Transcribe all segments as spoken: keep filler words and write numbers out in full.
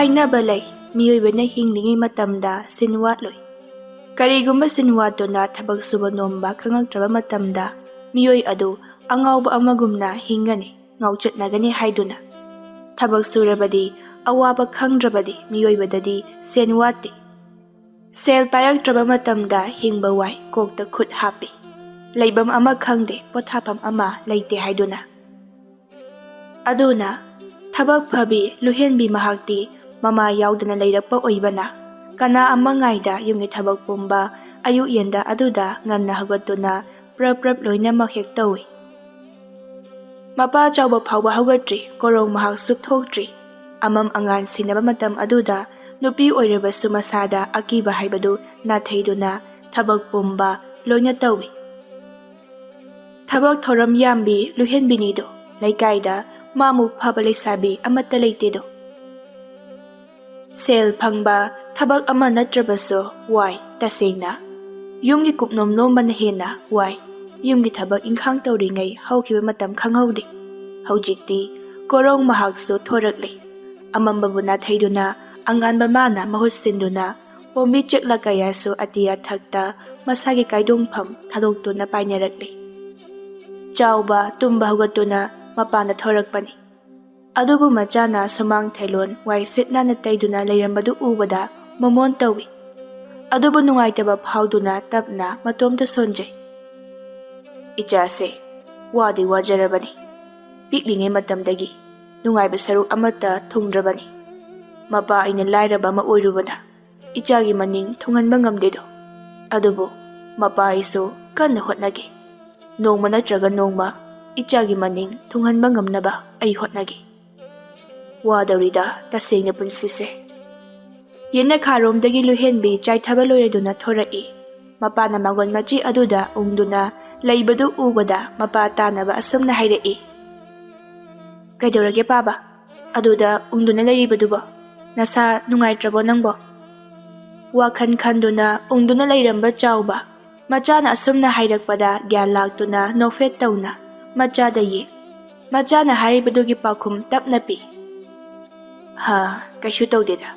ꯍꯥꯏꯅꯕ ꯂꯩ, ꯃꯤꯑꯣꯏꯕꯅ ꯍꯤꯡꯂꯤꯉꯩ ꯃꯇꯝꯗ ꯁꯤꯟ ꯋꯥꯠꯂꯣꯏ꯫ ꯀꯔꯤꯒꯨꯝꯕ ꯁꯤꯟ ꯋꯥꯠꯇꯨꯅ ꯊꯕꯛ ꯁꯨꯕ ꯅꯣꯝꯕ ꯈꯪꯉꯛꯇ꯭ꯔꯕ ꯃꯇꯝꯗ, ꯃꯤꯑꯣꯏ ꯑꯗꯨ ꯑꯉꯥꯎꯕ ꯑꯃꯒꯨꯝꯅ ꯍꯤꯡꯒꯅꯤ, ꯉꯥꯎꯆꯠꯅꯒꯅꯤ ꯍꯥꯏꯗꯨꯅ꯫ ꯊꯕꯛ ꯁꯨꯔꯕꯗꯤ, ꯑꯋꯥꯕ ꯈꯪꯗ꯭ꯔꯕꯗꯤ ꯃꯤꯑꯣꯏꯕꯗꯗꯤ ꯁꯦꯟ ꯋꯥꯠꯇꯦ꯫ ꯁꯦꯜ ꯄꯥꯏꯔꯛꯇ꯭ꯔꯕ ꯃꯇꯝꯗ ꯍꯤꯡꯕ ꯋꯥꯏ, ꯀꯣꯛꯇ ꯈꯨꯠ ꯍꯥꯞꯄꯤ꯫ ꯂꯩꯕꯝ ꯑꯃ ꯈꯪꯗꯦ, ꯄꯣꯊꯥꯐꯝ ꯑꯃ ꯂꯩꯇꯦ ꯍꯥꯏꯗꯨꯅ꯫ ꯑꯗꯨꯅ ꯊꯕꯛ ꯐꯕꯤ ꯂꯨꯍꯦꯟꯕꯤ ꯃꯍꯥꯛꯇꯤ ꯃꯃꯥ ꯌꯥꯎꯗꯅ ꯂꯩꯔꯛꯄ ꯑꯣꯏꯕꯅ, ꯀꯅꯥ ꯑꯃ ꯉꯥꯏꯗ ꯌꯨꯝꯒꯤ ꯊꯕꯛ ꯄꯨꯝꯕ ꯑꯌꯨꯛ ꯌꯦꯟꯗ ꯑꯗꯨꯗ ꯉꯟꯅ ꯍꯧꯒꯠꯇꯨꯅ ꯄ꯭ꯔꯞ ꯄ꯭ꯔꯞ ꯂꯣꯏꯅꯃꯛ ꯍꯦꯛ ꯇꯧꯏ꯫ ꯃꯄꯥ ꯆꯥꯎꯕ ꯐꯥꯎꯕ ꯍꯧꯒꯠꯇ꯭ꯔꯤ, ꯀꯣꯔꯧ ꯃꯍꯥꯛꯁꯨ ꯊꯣꯛꯇ꯭ꯔꯤ꯫ ꯑꯃꯝ ꯑꯉꯥꯟ ꯁꯤꯟꯅꯕ ꯃꯇꯝ ꯑꯗꯨꯗ ꯅꯨꯄꯤ ꯑꯣꯏꯔꯕꯁꯨ ꯃꯁꯥꯗ ꯑꯀꯤꯕ ꯍꯥꯏꯕꯗꯨ ꯅꯥꯊꯩꯗꯨꯅ ꯊꯕꯛ ꯄꯨꯝꯕ ꯂꯣꯏꯅ ꯇꯧꯏ꯫ ꯊꯕꯛ ꯊꯧꯔꯝ ꯌꯥꯝꯕꯤ ꯂꯨꯍꯦꯟꯕꯤꯅꯤꯗꯣ, ꯂꯩꯀꯥꯏꯗ ꯃꯥꯃꯨꯛ ꯐꯕ ꯂꯩꯁꯥꯕꯤ ꯑꯃꯠꯇ ꯂꯩꯇꯦꯗꯣ꯫ ꯁꯦꯜ ꯐꯪꯕ ꯊꯕꯛ ꯑꯃ ꯅꯠꯇ꯭ꯔꯕꯁꯨ ꯋꯥꯏ, ꯇꯁꯦꯡꯅ꯫ ꯌꯨꯝꯒꯤ ꯀꯨꯞꯅꯣꯝ ꯅꯣꯝꯕꯅ ꯍꯦꯟꯅ ꯋꯥꯏ꯫ ꯌꯨꯝꯒꯤ ꯊꯕꯛ ꯏꯪꯈꯥꯡ ꯇꯧꯔꯤꯉꯩ ꯍꯧꯈꯤꯕ ꯃꯇꯝ ꯈꯪꯍꯧꯗꯦ꯫ ꯍꯧꯖꯤꯛꯇꯤ ꯀꯣꯔꯧ ꯃꯍꯥꯛꯁꯨ ꯊꯣꯔꯛꯂꯦ꯫ ꯑꯃꯝꯕꯕꯨ ꯅꯥꯊꯩꯗꯨꯅ ꯑꯉꯥꯟꯕ ꯃꯥꯅ ꯃꯍꯨꯠ ꯁꯤꯟꯗꯨꯅ ꯄꯣꯝꯕꯤ ꯆꯦꯛꯂꯛ ꯀꯌꯥꯁꯨ ꯑꯇꯤꯌꯥ ꯊꯛꯇ ꯃꯁꯥꯒꯤ ꯀꯥꯏꯗꯣꯡꯐꯝ ꯊꯥꯗꯣꯛꯇꯨꯅ ꯄꯥꯏꯅꯔꯛꯂꯦ꯫ ꯆꯥꯎꯕ ꯇꯨꯝꯕ ꯍꯧꯒꯠꯇꯨꯅ ꯃꯄꯥꯟꯗ ꯊꯣꯔꯛꯄꯅꯤ꯫ ꯑꯗꯨꯕꯨ ꯃꯆꯥꯅ ꯁꯨꯃꯥꯡ ꯊꯦꯂꯣꯟ ꯋꯥꯏ ꯁꯤꯠ ꯅꯥꯟꯅ ꯇꯩꯗꯨꯅ ꯂꯩꯔꯝꯕꯗꯨ ꯎꯕꯗ ꯃꯃꯣꯟ ꯇꯧꯏ꯫ ꯑꯗꯨꯕꯨ ꯅꯨꯡꯉꯥꯏꯇꯕ ꯐꯥꯎꯗꯨꯅ ꯇꯞꯅ ꯃꯇꯣꯝꯇ ꯁꯣꯟꯖꯩ꯫ "ꯏꯆꯥꯁꯦ ꯋꯥꯗꯤ ꯋꯥꯖꯔꯕꯅꯤ꯫ ꯄꯤꯛꯂꯤꯉꯩ ꯃꯇꯝꯗꯒꯤ ꯅꯨꯡꯉꯥꯏꯕ ꯁꯔꯨꯛ ꯑꯃꯠꯇ ꯊꯨꯡꯗ꯭ꯔꯕꯅꯤ꯫ ꯃꯄꯥ ꯑꯩꯅ ꯂꯥꯏꯔꯕ ꯑꯃ ꯑꯣꯏꯔꯨꯕꯅ ꯏꯆꯥꯒꯤ ꯃꯅꯤꯡ ꯊꯨꯡꯍꯟꯕ ꯉꯝꯗꯦꯗꯣ꯫ ꯑꯗꯨꯕꯨ ꯃꯄꯥ ꯑꯩꯁꯨ ꯀꯟꯅ ꯍꯣꯠꯅꯒꯦ꯫ ꯅꯣꯡꯃ ꯅꯠꯇ꯭ꯔꯒ ꯅꯣꯡꯃ ꯏꯆꯥꯒꯤ ꯃꯅꯤꯡ ꯊꯨꯡꯍꯟꯕ ꯉꯝꯅꯕ ꯑꯩ ꯍꯣꯠꯅꯒꯦ꯫ ꯋꯥꯗꯧꯔꯤꯗ ꯇꯁꯦꯡꯅ ꯄꯨꯟꯁꯤꯁꯦ"꯫ ꯌꯦꯅꯈꯥꯔꯣꯝꯗꯒꯤ ꯂꯨꯍꯦꯟꯕꯤ ꯆꯥꯏꯊꯕ ꯂꯣꯏꯔꯗꯨꯅ ꯊꯣꯔꯛꯏ꯫ ꯃꯄꯥꯅ ꯃꯥꯡꯒꯣꯟ ꯃꯆꯤ ꯑꯗꯨꯗ ꯎꯪꯗꯨꯅ ꯂꯩꯕꯗꯨ ꯎꯕꯗ ꯃꯄꯥ ꯇꯥꯅꯕ ꯑꯁꯨꯝꯅ ꯍꯥꯏꯔꯛꯏ, "ꯀꯩꯗꯧꯔꯒꯦ ꯄꯥꯕ? ꯑꯗꯨꯗ ꯎꯪꯗꯨꯅ ꯂꯩꯔꯤꯕꯗꯨꯕꯣ? ꯅꯁꯥ ꯅꯨꯡꯉꯥꯏꯇ꯭ꯔꯕꯣ ꯅꯪꯕꯣ?" ꯋꯥꯈꯜ ꯈꯟꯗꯨꯅ ꯎꯪꯗꯨꯅ ꯂꯩꯔꯝꯕ ꯆꯥꯎꯕ ꯃꯆꯥꯅ ꯑꯁꯨꯝꯅ ꯍꯥꯏꯔꯛꯄꯗ ꯒ꯭ꯌꯥꯟ ꯂꯥꯛꯇꯨꯅ ꯅꯣꯛꯐꯦꯠ ꯇꯧꯅ ꯃꯆꯥꯗ ꯌꯦꯡ꯫ ꯃꯆꯥꯅ ꯍꯥꯏꯔꯤꯕꯗꯨꯒꯤ ꯄꯥꯎꯈꯨꯝ ꯇꯞꯅ ꯄꯤ꯫ ꯍꯥ, ꯀꯩꯁꯨ ꯇꯧꯗꯦꯗ꯫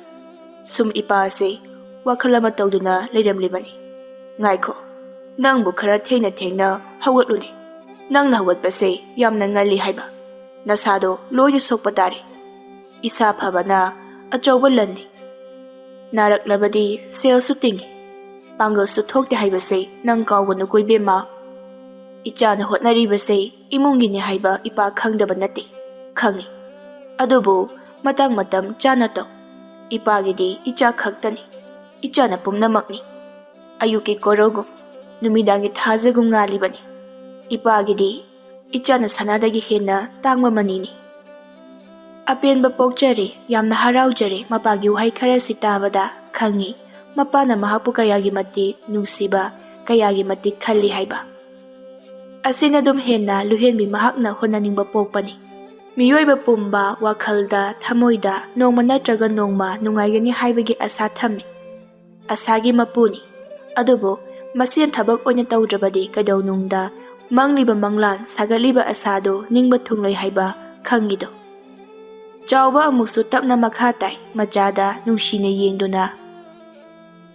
ꯁꯨꯝ ꯏꯄꯥꯁꯦ ꯋꯥꯈꯜ ꯑꯃ ꯇꯧꯗꯨꯅ ꯂꯩꯔꯝꯂꯤꯕꯅꯤ꯫ ꯉꯥꯏꯈꯣ, ꯅꯪꯕꯨ ꯈꯔ ꯊꯦꯡꯅ ꯊꯦꯡꯅ ꯍꯧꯒꯠꯂꯨꯅꯦ꯫ ꯅꯪꯅ ꯍꯧꯒꯠꯄꯁꯦ ꯌꯥꯝꯅ ꯉꯜꯂꯤ ꯍꯥꯏꯕ꯫ ꯅꯁꯥꯗꯣ ꯂꯣꯏꯅ ꯁꯣꯛꯄ ꯇꯥꯔꯦ꯫ ꯏꯁꯥ ꯐꯕꯅ ꯑꯆꯧꯕ ꯂꯟꯅꯤ꯫ ꯅꯥꯔꯛꯂꯕꯗꯤ ꯁꯦꯜꯁꯨ ꯇꯤꯡꯏ꯫ ꯄꯥꯡꯒꯜꯁꯨ ꯊꯣꯛꯇꯦ ꯍꯥꯏꯕꯁꯦ ꯅꯪ ꯀꯥꯎꯒꯅꯨꯀꯣ ꯏꯕꯦꯝꯃ꯫ ꯏꯆꯥꯅ ꯍꯣꯠꯅꯔꯤꯕꯁꯦ ꯏꯃꯨꯡꯒꯤꯅꯤ ꯍꯥꯏꯕ ꯏꯄꯥ ꯈꯪꯗꯕ ꯅꯠꯇꯦ, ꯈꯪꯏ꯫ ꯑꯗꯨꯕꯨ ꯃꯇꯥꯡ ꯃꯇꯝ ꯆꯥꯅ ꯇꯧ꯫ ꯏꯄꯥꯒꯤꯗꯤ ꯏꯆꯥ ꯈꯛꯇꯅꯤ, ꯏꯆꯥꯅ ꯄꯨꯝꯅꯃꯛꯅꯤ꯫ ꯑꯌꯨꯛꯀꯤ ꯀꯣꯔꯧꯒꯨꯝ, ꯅꯨꯃꯤꯗꯥꯡꯒꯤ ꯊꯥꯖꯒꯨꯝ ꯉꯥꯜꯂꯤꯕꯅꯤ꯫ ꯏꯄꯥꯒꯤꯗꯤ ꯏꯆꯥꯅ ꯁꯅꯥꯗꯒꯤ ꯍꯦꯟꯅ ꯇꯥꯡꯕ ꯃꯅꯤꯅꯤ꯫ ꯑꯄꯦꯟꯕ ꯄꯣꯛꯆꯔꯦ, ꯌꯥꯝꯅ ꯍꯔꯥꯎꯖꯔꯦ ꯃꯄꯥꯒꯤ ꯋꯥꯍꯩ ꯈꯔꯁꯤ ꯇꯥꯕꯗ꯫ ꯈꯪꯏ, ꯃꯄꯥꯅ ꯃꯍꯥꯛꯄꯨ ꯀꯌꯥꯒꯤ ꯃꯇꯤꯛ ꯅꯨꯡꯁꯤꯕ, ꯀꯌꯥꯒꯤ ꯃꯇꯤꯛ ꯈꯜꯂꯤ ꯍꯥꯏꯕ꯫ ꯑꯁꯤꯅ ꯑꯗꯨꯝ ꯍꯦꯟꯅ ꯂꯨꯍꯦꯟꯕꯤ ꯃꯍꯥꯛꯅ ꯍꯣꯠꯅꯅꯤꯡꯕ ꯄꯣꯛꯄꯅꯤ꯫ ꯃꯤꯑꯣꯏꯕ ꯄꯨꯝꯕ ꯋꯥꯈꯜꯗ, ꯊꯃꯣꯏꯗ ꯅꯣꯡꯃ ꯅꯠꯇ꯭ꯔꯒ ꯅꯣꯡꯃ ꯅꯨꯡꯉꯥꯏꯒꯅꯤ ꯍꯥꯏꯕꯒꯤ ꯑꯁꯥ ꯊꯝꯃꯤ꯫ ꯑꯁꯥꯒꯤ ꯃꯄꯨꯅꯤ꯫ ꯑꯗꯨꯕꯨ ꯃꯁꯤꯅ ꯊꯕꯛ ꯑꯣꯏꯅ ꯇꯧꯗ꯭ꯔꯕꯗꯤ ꯀꯩꯗꯧꯅꯨꯡꯗ ꯃꯪꯂꯤꯕ ꯃꯪꯂꯥꯟ, ꯁꯥꯒꯠꯂꯤꯕ ꯑꯁꯥꯗꯨ ꯅꯤꯡꯕ ꯊꯨꯡꯂꯣꯏ ꯍꯥꯏꯕ ꯈꯪꯉꯤꯗꯣ꯫ ꯆꯥꯎꯕ ꯑꯃꯨꯛꯁꯨ ꯇꯞꯅ ꯃꯈꯥ ꯇꯥꯏ, ꯃꯆꯥꯗ ꯅꯨꯡꯁꯤꯅ ꯌꯦꯡꯗꯨꯅ,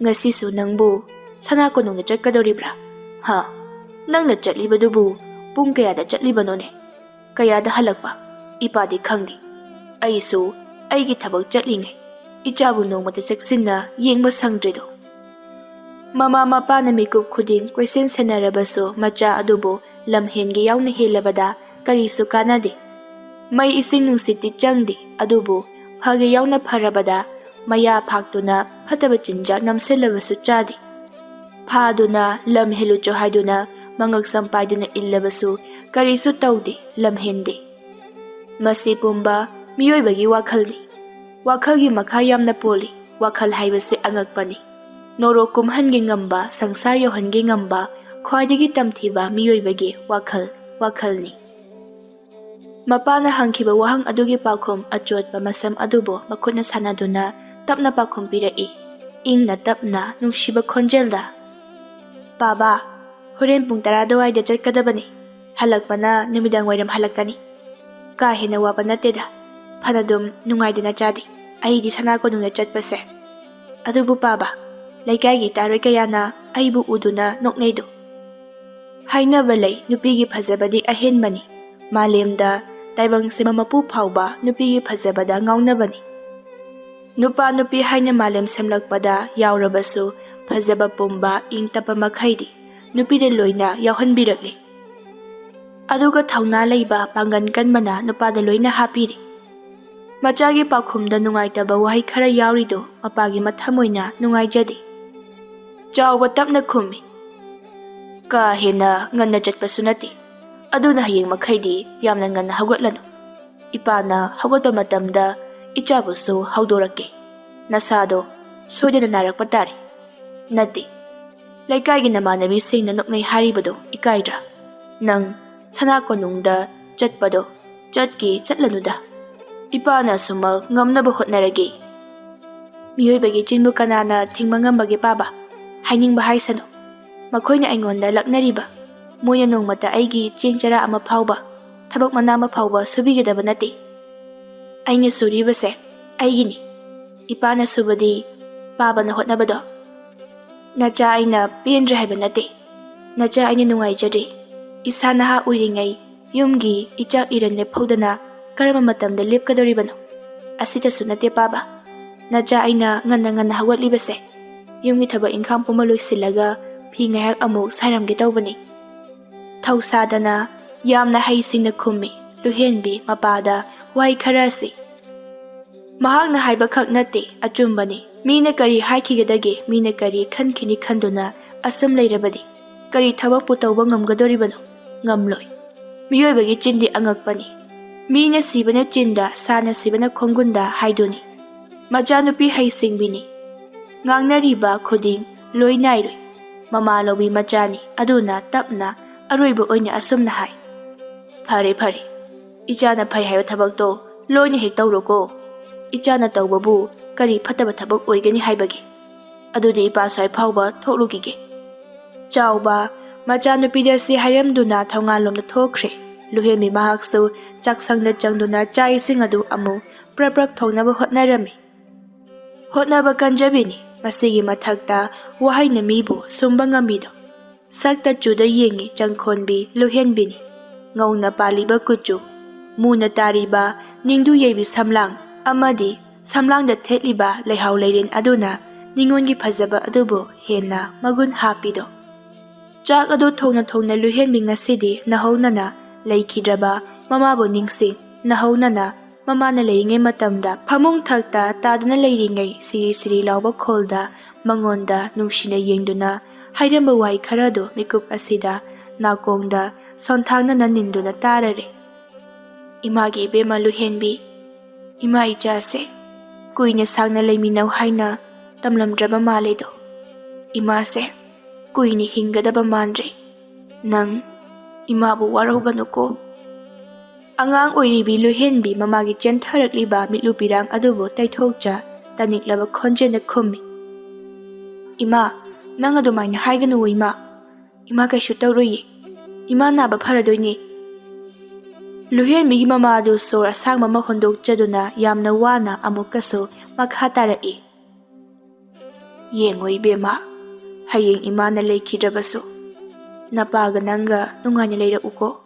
"ꯉꯁꯤꯁꯨ ꯅꯪꯕꯨ ꯁꯅꯥ ꯀꯣꯅꯨꯡꯗ ꯆꯠꯀꯗꯧꯔꯤꯕ꯭ꯔꯥ? ꯍꯥ? ꯅꯪꯅ ꯆꯠꯂꯤꯕꯗꯨꯕꯨ ꯄꯨꯡ ꯀꯌꯥꯗ ꯆꯠꯂꯤꯕꯅꯣꯅꯦ? ꯀꯌꯥꯗ ꯍꯜꯂꯛꯄ? ꯏꯄꯥꯗꯤ ꯈꯪꯗꯦ꯫ ꯑꯩꯁꯨ ꯑꯩꯒꯤ ꯊꯕꯛ ꯆꯠꯂꯤꯉꯩ ꯏꯆꯥꯕꯨ ꯅꯣꯡꯃꯇ ꯆꯦꯛꯁꯤꯟꯅ ꯌꯦꯡꯕ ꯁꯪꯗ꯭ꯔꯤꯗꯣ"꯫ ꯃꯃꯥ ꯃꯄꯥꯅ ꯃꯤꯀꯨꯞ ꯈꯨꯗꯤꯡ ꯀꯣꯏꯁꯦꯟ ꯁꯦꯟꯅꯔꯕꯁꯨ ꯃꯆꯥ ꯑꯗꯨꯕꯨ ꯂꯝ ꯍꯦꯟꯒꯦ ꯌꯥꯎꯅ ꯍꯦꯜꯂꯕꯗ ꯀꯔꯤꯁꯨ ꯀꯥꯟꯅꯗꯦ꯫ ꯃꯩ ꯏꯁꯤꯡ ꯅꯨꯡꯁꯤꯠꯇꯤ ꯆꯪꯗꯦ, ꯑꯗꯨꯕꯨ ꯐꯒꯦ ꯌꯥꯎꯅ ꯐꯔꯕꯗ ꯃꯌꯥ ꯐꯥꯛꯇꯨꯅ ꯐꯠꯇꯕ ꯆꯤꯟꯖꯥꯛ ꯅꯝꯁꯤꯜꯂꯕꯁꯨ ꯆꯥꯗꯦ꯫ ꯐꯥꯗꯨꯅ ꯂꯝ ꯍꯦꯜꯂꯨꯆꯣ ꯍꯥꯏꯗꯨꯅ ꯃꯉꯛ ꯁꯝ ꯄꯥꯏꯗꯨꯅ ꯏꯜꯂꯕꯁꯨ ꯀꯔꯤꯁꯨ ꯇꯧꯗꯦ, ꯂꯝ ꯍꯦꯟꯗꯦ꯫ ꯃꯁꯤ ꯄꯨꯝꯕ ꯃꯤꯑꯣꯏꯕꯒꯤ ꯋꯥꯈꯜꯅꯤ꯫ ꯋꯥꯈꯜꯒꯤ ꯃꯈꯥ ꯌꯥꯝꯅ ꯄꯣꯜꯂꯤ꯫ ꯋꯥꯈꯜ ꯍꯥꯏꯕꯁꯤ ꯑꯉꯛꯄꯅꯤ꯫ ꯅꯣꯔꯣꯛ ꯀꯨꯝꯍꯟꯒꯦ ꯉꯝꯕ, ꯁꯪꯁꯥꯔ ꯌꯧꯍꯟꯒꯦ ꯉꯝꯕ ꯈ꯭ꯋꯥꯏꯗꯒꯤ ꯇꯝꯊꯤꯕ ꯃꯤꯑꯣꯏꯕꯒꯤ ꯋꯥꯈꯜ, ꯋꯥꯈꯜꯅꯤ꯫ ꯃꯄꯥꯅ ꯍꯪꯈꯤꯕ ꯋꯥꯍꯪ ꯑꯗꯨꯒꯤ ꯄꯥꯎꯈꯨꯝ ꯑꯆꯣꯠꯄ ꯃꯁꯝ ꯑꯗꯨꯕꯨ ꯃꯈꯨꯠꯅ ꯁꯥꯟꯅꯗꯨꯅ ꯇꯞꯅ ꯄꯥꯎꯈꯨꯝ ꯄꯤꯔꯛꯏ, ꯏꯪꯅ ꯇꯞꯅ ꯅꯨꯡꯁꯤꯕ ꯈꯣꯟꯖꯦꯜꯗ꯫ "ꯄꯥꯕꯥ, ꯍꯣꯔꯦꯟ ꯄꯨꯡ ꯇꯔꯥ ꯑꯗꯨꯋꯥꯏꯗ ꯆꯠꯀꯗꯕꯅꯤ꯫ ꯍꯜꯂꯛꯄꯅ ꯅꯨꯃꯤꯗꯥꯡ ꯋꯥꯏꯔꯝ ꯍꯜꯂꯛꯀꯅꯤ꯫ ꯀꯥ ꯍꯦꯟꯅ ꯋꯥꯕ ꯅꯠꯇꯦꯗ꯫ ꯐꯅꯗꯨꯝ ꯅꯨꯡꯉꯥꯏꯗꯅ ꯆꯥꯗꯦ ꯑꯩꯗꯤ ꯁꯅꯥ ꯀꯣꯅꯨꯡꯗ ꯆꯠꯄꯁꯦ꯫ ꯑꯗꯨꯕꯨ ꯄꯥꯕ, ꯂꯩꯀꯥꯏꯒꯤ ꯇꯥꯔꯣꯏ ꯀꯌꯥꯅ ꯑꯩꯕꯨ ꯎꯗꯨꯅ ꯅꯣꯛꯅꯩꯗꯣ꯫ ꯍꯥꯏꯅꯕ ꯂꯩ, ꯅꯨꯄꯤꯒꯤ ꯐꯖꯕꯗꯤ ꯑꯍꯦꯟꯕꯅꯤ꯫ ꯃꯥꯂꯦꯝꯗ ꯇꯥꯏꯕꯪ ꯁꯤꯕ ꯃꯄꯨ ꯐꯥꯎꯕ ꯅꯨꯄꯤꯒꯤ ꯐꯖꯕꯗ ꯉꯥꯎꯅꯕꯅꯤ꯫ ꯅꯨꯄꯥ ꯅꯨꯄꯤ ꯍꯥꯏꯅ ꯃꯥꯂꯦꯝ ꯁꯦꯝꯂꯛꯄꯗ ꯌꯥꯎꯔꯕꯁꯨ, ꯐꯖꯕ ꯄꯨꯝꯕ ꯏꯪ ꯇꯞꯄ ꯃꯈꯩꯗꯤ ꯅꯨꯄꯤꯗ ꯂꯣꯏꯅ ꯌꯥꯎꯍꯟꯕꯤꯔꯛꯂꯤ꯫ ꯑꯗꯨꯒ ꯊꯧꯅꯥ ꯂꯩꯕ, ꯄꯥꯡꯒꯜ ꯀꯟꯕꯅ ꯅꯨꯄꯥꯗ ꯂꯣꯏꯅ ꯍꯥꯞꯄꯤꯔꯤ꯫ ꯃꯆꯥꯒꯤ ꯄꯥꯎꯈꯨꯝꯗ ꯅꯨꯡꯉꯥꯏꯇꯕ ꯋꯥꯍꯩ ꯈꯔ ꯌꯥꯎꯔꯤꯗꯨ ꯃꯄꯥꯒꯤ ꯃꯊꯃꯣꯏꯅ ꯅꯨꯡꯉꯥꯏꯖꯗꯦ꯫ ꯆꯥꯎꯕ ꯇꯞꯅ ꯈꯨꯝꯃꯤ, "ꯀꯥ ꯍꯦꯟꯅ ꯉꯟꯅ ꯆꯠꯄꯁꯨ ꯅꯠꯇꯦ, ꯑꯗꯨꯅ ꯍꯌꯦꯡ ꯃꯈꯩꯗꯤ ꯌꯥꯝꯅ ꯉꯟꯅ ꯍꯧꯒꯠꯂꯅꯨ꯫ ꯏꯄꯥꯅ ꯍꯧꯒꯠꯄ ꯃꯇꯝꯗ ꯏꯆꯥꯕꯨꯁꯨ ꯍꯧꯗꯣꯔꯛꯀꯦ꯫ ꯅꯁꯥꯗꯣ ꯁꯣꯏꯗꯅ ꯅꯥꯔꯛꯄ ꯇꯥꯔꯦ꯫ ꯅꯠꯇꯦ, ꯂꯩꯀꯥꯏꯒꯤ ꯅꯃꯥꯟꯅꯕꯤꯁꯤꯡꯅ ꯅꯣꯛꯅꯩ ꯍꯥꯏꯔꯤꯕꯗꯣ ꯏꯀꯥꯏꯗ꯭ꯔꯥ? ꯅꯪ ꯁꯅꯥ ꯀꯣꯅꯨꯡꯗ ꯆꯠꯄꯗꯣ ꯆꯠꯀꯦ ꯆꯠꯂꯅꯨꯗ꯫ ꯏꯄꯥꯅ ꯑꯁꯨꯃꯛ ꯉꯝꯅꯕ ꯍꯣꯠꯅꯔꯒꯦ꯫" ꯃꯤꯑꯣꯏꯕꯒꯤ ꯆꯤꯟꯕꯨ ꯀꯅꯥꯅ ꯊꯤꯡꯕ ꯉꯝꯕꯒꯦ ꯄꯥꯕ? ꯍꯥꯏꯅꯤꯡꯕ ꯍꯥꯏꯁꯅꯨ꯫ ꯃꯈꯣꯏꯅ ꯑꯩꯉꯣꯟꯗ ꯂꯛꯅꯔꯤꯕ, ꯃꯣꯏꯅ ꯅꯣꯡꯃꯇ ꯑꯩꯒꯤ ꯆꯦꯡ ꯆꯔꯥ ꯑꯃ ꯐꯥꯎꯕ, ꯊꯕꯛ ꯃꯅꯥ ꯑꯃ ꯐꯥꯎꯕ ꯁꯨꯕꯤꯒꯗꯕ ꯅꯠꯇꯦ꯫ ꯑꯩꯅ ꯁꯨꯔꯤꯕꯁꯦ ꯑꯩꯒꯤꯅꯤ꯫ ꯏꯄꯥꯅ ꯁꯨꯕꯗꯤ ꯄꯥꯕꯅ ꯍꯣꯠꯅꯕꯗꯣ꯫ ꯅꯆꯥ ꯑꯩꯅ ꯄꯦꯟꯗ꯭ꯔꯦ ꯍꯥꯏꯕ ꯅꯠꯇꯦ꯫ ꯅꯆꯥ ꯑꯩꯅ ꯅꯨꯡꯉꯥꯏꯖꯗꯦ꯫ ꯏꯁꯥ ꯅꯍꯥ ꯑꯣꯏꯔꯤꯉꯩ ꯌꯨꯝꯒꯤ ꯏꯆꯥꯛ ꯏꯔꯟ ꯂꯦꯞꯍꯧꯗꯅ ꯀꯔꯝꯕ ꯃꯇꯝꯗ ꯂꯦꯞꯀꯗꯧꯔꯤꯕꯅꯣ? ꯑꯁꯤꯗꯁꯨ ꯅꯠꯇꯦ ꯄꯥꯕ꯫ ꯅꯆꯥ ꯑꯩꯅ ꯉꯟꯅ ꯉꯟꯅ ꯍꯧꯒꯠꯂꯤꯕꯁꯦ ꯌꯨꯝꯒꯤ ꯊꯕꯛ ꯏꯪꯈꯥꯡ ꯄꯨꯝꯕ ꯂꯣꯏꯁꯤꯜꯂꯒ ꯐꯤ ꯉꯥꯏꯍꯥꯛ ꯑꯃꯨꯛ ꯁꯥꯏꯔꯝꯒꯦ ꯇꯧꯕꯅꯤ꯫ ꯊꯧꯁꯥꯗꯅ ꯌꯥꯝꯅ ꯍꯩꯁꯤꯡꯅ ꯈꯨꯝꯃꯤ ꯂꯨꯍꯦꯟꯕꯤ ꯃꯄꯥꯗ ꯋꯥꯍꯩ ꯈꯔ ꯑꯁꯤ꯫ ꯃꯍꯥꯛꯅ ꯍꯥꯏꯕꯈꯛ ꯅꯠꯇꯦ, ꯑꯆꯨꯝꯕꯅꯤ꯫ ꯃꯤꯅ ꯀꯔꯤ ꯍꯥꯏꯈꯤꯒꯗꯒꯦ, ꯃꯤꯅ ꯀꯔꯤ ꯈꯟꯈꯤꯅꯤ ꯈꯟꯗꯨꯅ ꯑꯁꯨꯝ ꯂꯩꯔꯕꯗꯤ ꯀꯔꯤ ꯊꯕꯛꯄꯨ ꯇꯧꯕ ꯉꯝꯒꯗꯣꯔꯤꯕꯅꯣ? ꯉꯝꯂꯣꯏ꯫ ꯃꯤꯑꯣꯏꯕꯒꯤ ꯆꯤꯟꯗꯤ ꯑꯉꯛꯄꯅꯤ꯫ ꯃꯤꯅ ꯁꯤꯕꯅ ꯆꯤꯟꯗ, ꯁꯥꯅ ꯁꯤꯕꯅ ꯈꯣꯡꯒꯨꯟꯗ ꯍꯥꯏꯗꯨꯅꯤ꯫ ꯃꯆꯥꯅꯨꯄꯤ ꯍꯩꯁꯤꯡꯕꯤꯅꯤ꯫ ꯉꯥꯡꯅꯔꯤꯕ ꯈꯨꯗꯤꯡ ꯂꯣꯏ ꯅꯥꯏꯔꯣꯏ꯫ ꯃꯃꯥ ꯂꯧꯕꯤ ꯃꯆꯥꯅꯤ, ꯑꯗꯨꯅ ꯇꯞꯅ ꯑꯔꯣꯏꯕ ꯑꯣꯏꯅ ꯑꯁꯨꯝꯅ ꯍꯥꯏ, "ꯐꯔꯦ, ꯐꯔꯦ꯫ ꯏꯆꯥꯅ ꯐꯩ ꯍꯥꯏꯕ ꯊꯕꯛꯇꯣ ꯂꯣꯏꯅ ꯍꯦꯛ ꯇꯧꯔꯣꯀꯣ꯫ ꯏꯆꯥꯅ ꯇꯧꯕꯕꯨ ꯀꯔꯤ ꯐꯠꯇꯕ ꯊꯕꯛ ꯑꯣꯏꯒꯅꯤ ꯍꯥꯏꯕꯒꯦ? ꯑꯗꯨꯗꯤ ꯏꯄꯥ ꯁ꯭ꯋꯥꯏ ꯐꯥꯎꯕ ꯊꯣꯛꯂꯨꯈꯤꯒꯦ꯫" ꯆꯥꯎꯕ ꯃꯆꯥꯅꯨꯄꯤꯗ ꯁꯤ ꯍꯥꯏꯔꯝꯗꯨꯅ ꯊꯣꯡꯒꯥꯜꯂꯣꯝꯗ ꯊꯣꯛꯈ꯭ꯔꯦ꯫ ꯂꯨꯍꯦꯟꯕꯤ ꯃꯍꯥꯛꯁꯨ ꯆꯥꯛꯁꯪꯗ ꯆꯪꯗꯨꯅ ꯆꯥꯛ ꯏꯁꯤꯡ ꯑꯗꯨ ꯑꯃꯨꯛ ꯄ꯭ꯔꯞ ꯄ꯭ꯔꯞ ꯊꯣꯡꯅꯕ ꯍꯣꯠꯅꯔꯝꯃꯤ꯫ ꯍꯣꯠꯅꯕ ꯀꯟꯖꯕꯤꯅꯤ꯫ ꯃꯁꯤꯒꯤ ꯃꯊꯛꯇ ꯋꯥꯍꯩꯅ ꯃꯤꯕꯨ ꯁꯨꯝꯕ ꯉꯝꯃꯤꯗꯣ꯫ ꯁꯛꯇ ꯆꯨꯗ ꯌꯦꯡꯉꯤ ꯆꯪꯈꯣꯟꯕꯤ ꯂꯨꯍꯦꯟꯕꯤꯅꯤ꯫ ꯉꯧꯅ ꯄꯥꯜꯂꯤꯕ ꯀꯨꯆꯨ, ꯃꯨꯅ ꯇꯥꯔꯤꯕ ꯅꯤꯡꯗꯨ ꯌꯩꯕꯤ ꯁꯝꯂꯥꯡ ꯑꯃꯗꯤ ꯁꯝꯂꯥꯡꯗ ꯊꯦꯠꯂꯤꯕ ꯂꯩꯍꯥꯎ ꯂꯩꯔꯦꯟ ꯑꯗꯨꯅ ꯅꯤꯉꯣꯟꯒꯤ ꯐꯖꯕ ꯑꯗꯨꯕꯨ ꯍꯦꯟꯅ ꯃꯒꯨꯟ ꯍꯥꯞꯄꯤꯗꯣ꯫ ꯆꯥꯛ ꯑꯗꯨ ꯊꯣꯡꯅ ꯊꯣꯡꯅ ꯂꯨꯍꯦꯟꯕꯤ ꯉꯁꯤꯗꯤ ꯅꯍꯧꯅꯅ ꯂꯩꯈꯤꯗ꯭ꯔꯕ ꯃꯃꯥꯕꯨ ꯅꯤꯡꯁꯤꯡ, ꯅꯍꯧꯅꯅ ꯃꯃꯥꯅ ꯂꯩꯔꯤꯉꯩ ꯃꯇꯝꯗ ꯐꯃꯨꯡ ꯊꯛꯇ ꯇꯥꯗꯨꯅ ꯂꯩꯔꯤꯉꯩ ꯁꯤꯔꯤ ꯁꯤꯔꯤ ꯂꯥꯎꯕ ꯈꯣꯜꯗ ꯃꯉꯣꯟꯗ ꯅꯨꯡꯁꯤꯅ ꯌꯦꯡꯗꯨꯅ ꯍꯥꯏꯔꯝꯕ ꯋꯥꯍꯩ ꯈꯔꯗꯨ ꯃꯤꯀꯨꯞ ꯑꯁꯤꯗ ꯅꯥꯀꯣꯡꯗ ꯁꯣꯟꯊꯥꯡꯅꯅ ꯅꯤꯟꯗꯨꯅ ꯇꯥꯔꯔꯦ꯫ "ꯏꯃꯥꯒꯤ ꯏꯕꯦꯝꯃ ꯂꯨꯍꯦꯟꯕꯤ, ꯏꯃꯥ ꯏꯆꯥꯁꯦ ꯀꯨꯏꯅ ꯁꯥꯡꯅ ꯂꯩꯃꯤꯟꯅꯧ ꯍꯥꯏꯅ ꯇꯝꯂꯝꯗ꯭ꯔꯕ ꯃꯥꯜꯂꯦꯗꯣ꯫ ꯏꯃꯥꯁꯦ ꯀꯨꯏꯅ ꯍꯤꯡꯒꯗꯕ ꯃꯥꯟꯗ꯭ꯔꯦ꯫ ꯅꯪ ꯏꯃꯥꯕꯨ ꯋꯥꯔꯧꯒꯅꯨꯀꯣ꯫" ꯑꯉꯥꯡ ꯑꯣꯏꯔꯤꯕꯤ ꯂꯨꯍꯦꯟꯕꯤ ꯃꯃꯥꯒꯤ ꯆꯦꯟꯊꯔꯛꯂꯤꯕ ꯃꯤꯠꯂꯨ ꯄꯤꯔꯥꯡ ꯑꯗꯨꯕꯨ ꯇꯩꯊꯣꯛꯆ ꯇꯥꯅꯤꯡꯂꯕ ꯈꯣꯟꯖꯦꯜꯅ ꯈꯨꯝꯃꯤ, "ꯏꯃꯥ, ꯅꯪ ꯑꯗꯨꯃꯥꯏꯅ ꯍꯥꯏꯒꯅꯨ ꯏꯃꯥ꯫ ꯏꯃꯥ ꯀꯩꯁꯨ ꯇꯧꯔꯣꯏꯌꯦ꯫ ꯏꯃꯥ ꯅꯥꯕ ꯐꯔꯗꯣꯏꯅꯦ꯫" ꯂꯨꯍꯦꯟꯕꯤꯒꯤ ꯃꯃꯥ ꯑꯗꯨ ꯁꯣꯔ ꯑꯁꯥꯡꯕ ꯑꯃ ꯍꯣꯟꯗꯣꯛꯆꯗꯨꯅ ꯌꯥꯝꯅ ꯋꯥꯅ ꯑꯃꯨꯛꯀꯁꯨ ꯃꯈꯥ ꯇꯥꯔꯛꯏ, "ꯌꯦꯡꯉꯣ ꯏꯕꯦꯝꯃ, ꯍꯌꯦꯡ ꯏꯃꯥꯅ ꯂꯩꯈꯤꯗ꯭ꯔꯕꯁꯨ ꯅꯄꯥꯒ ꯅꯪꯒ ꯅꯨꯡꯉꯥꯏꯅ ꯂꯩꯔꯛꯎꯀꯣ꯫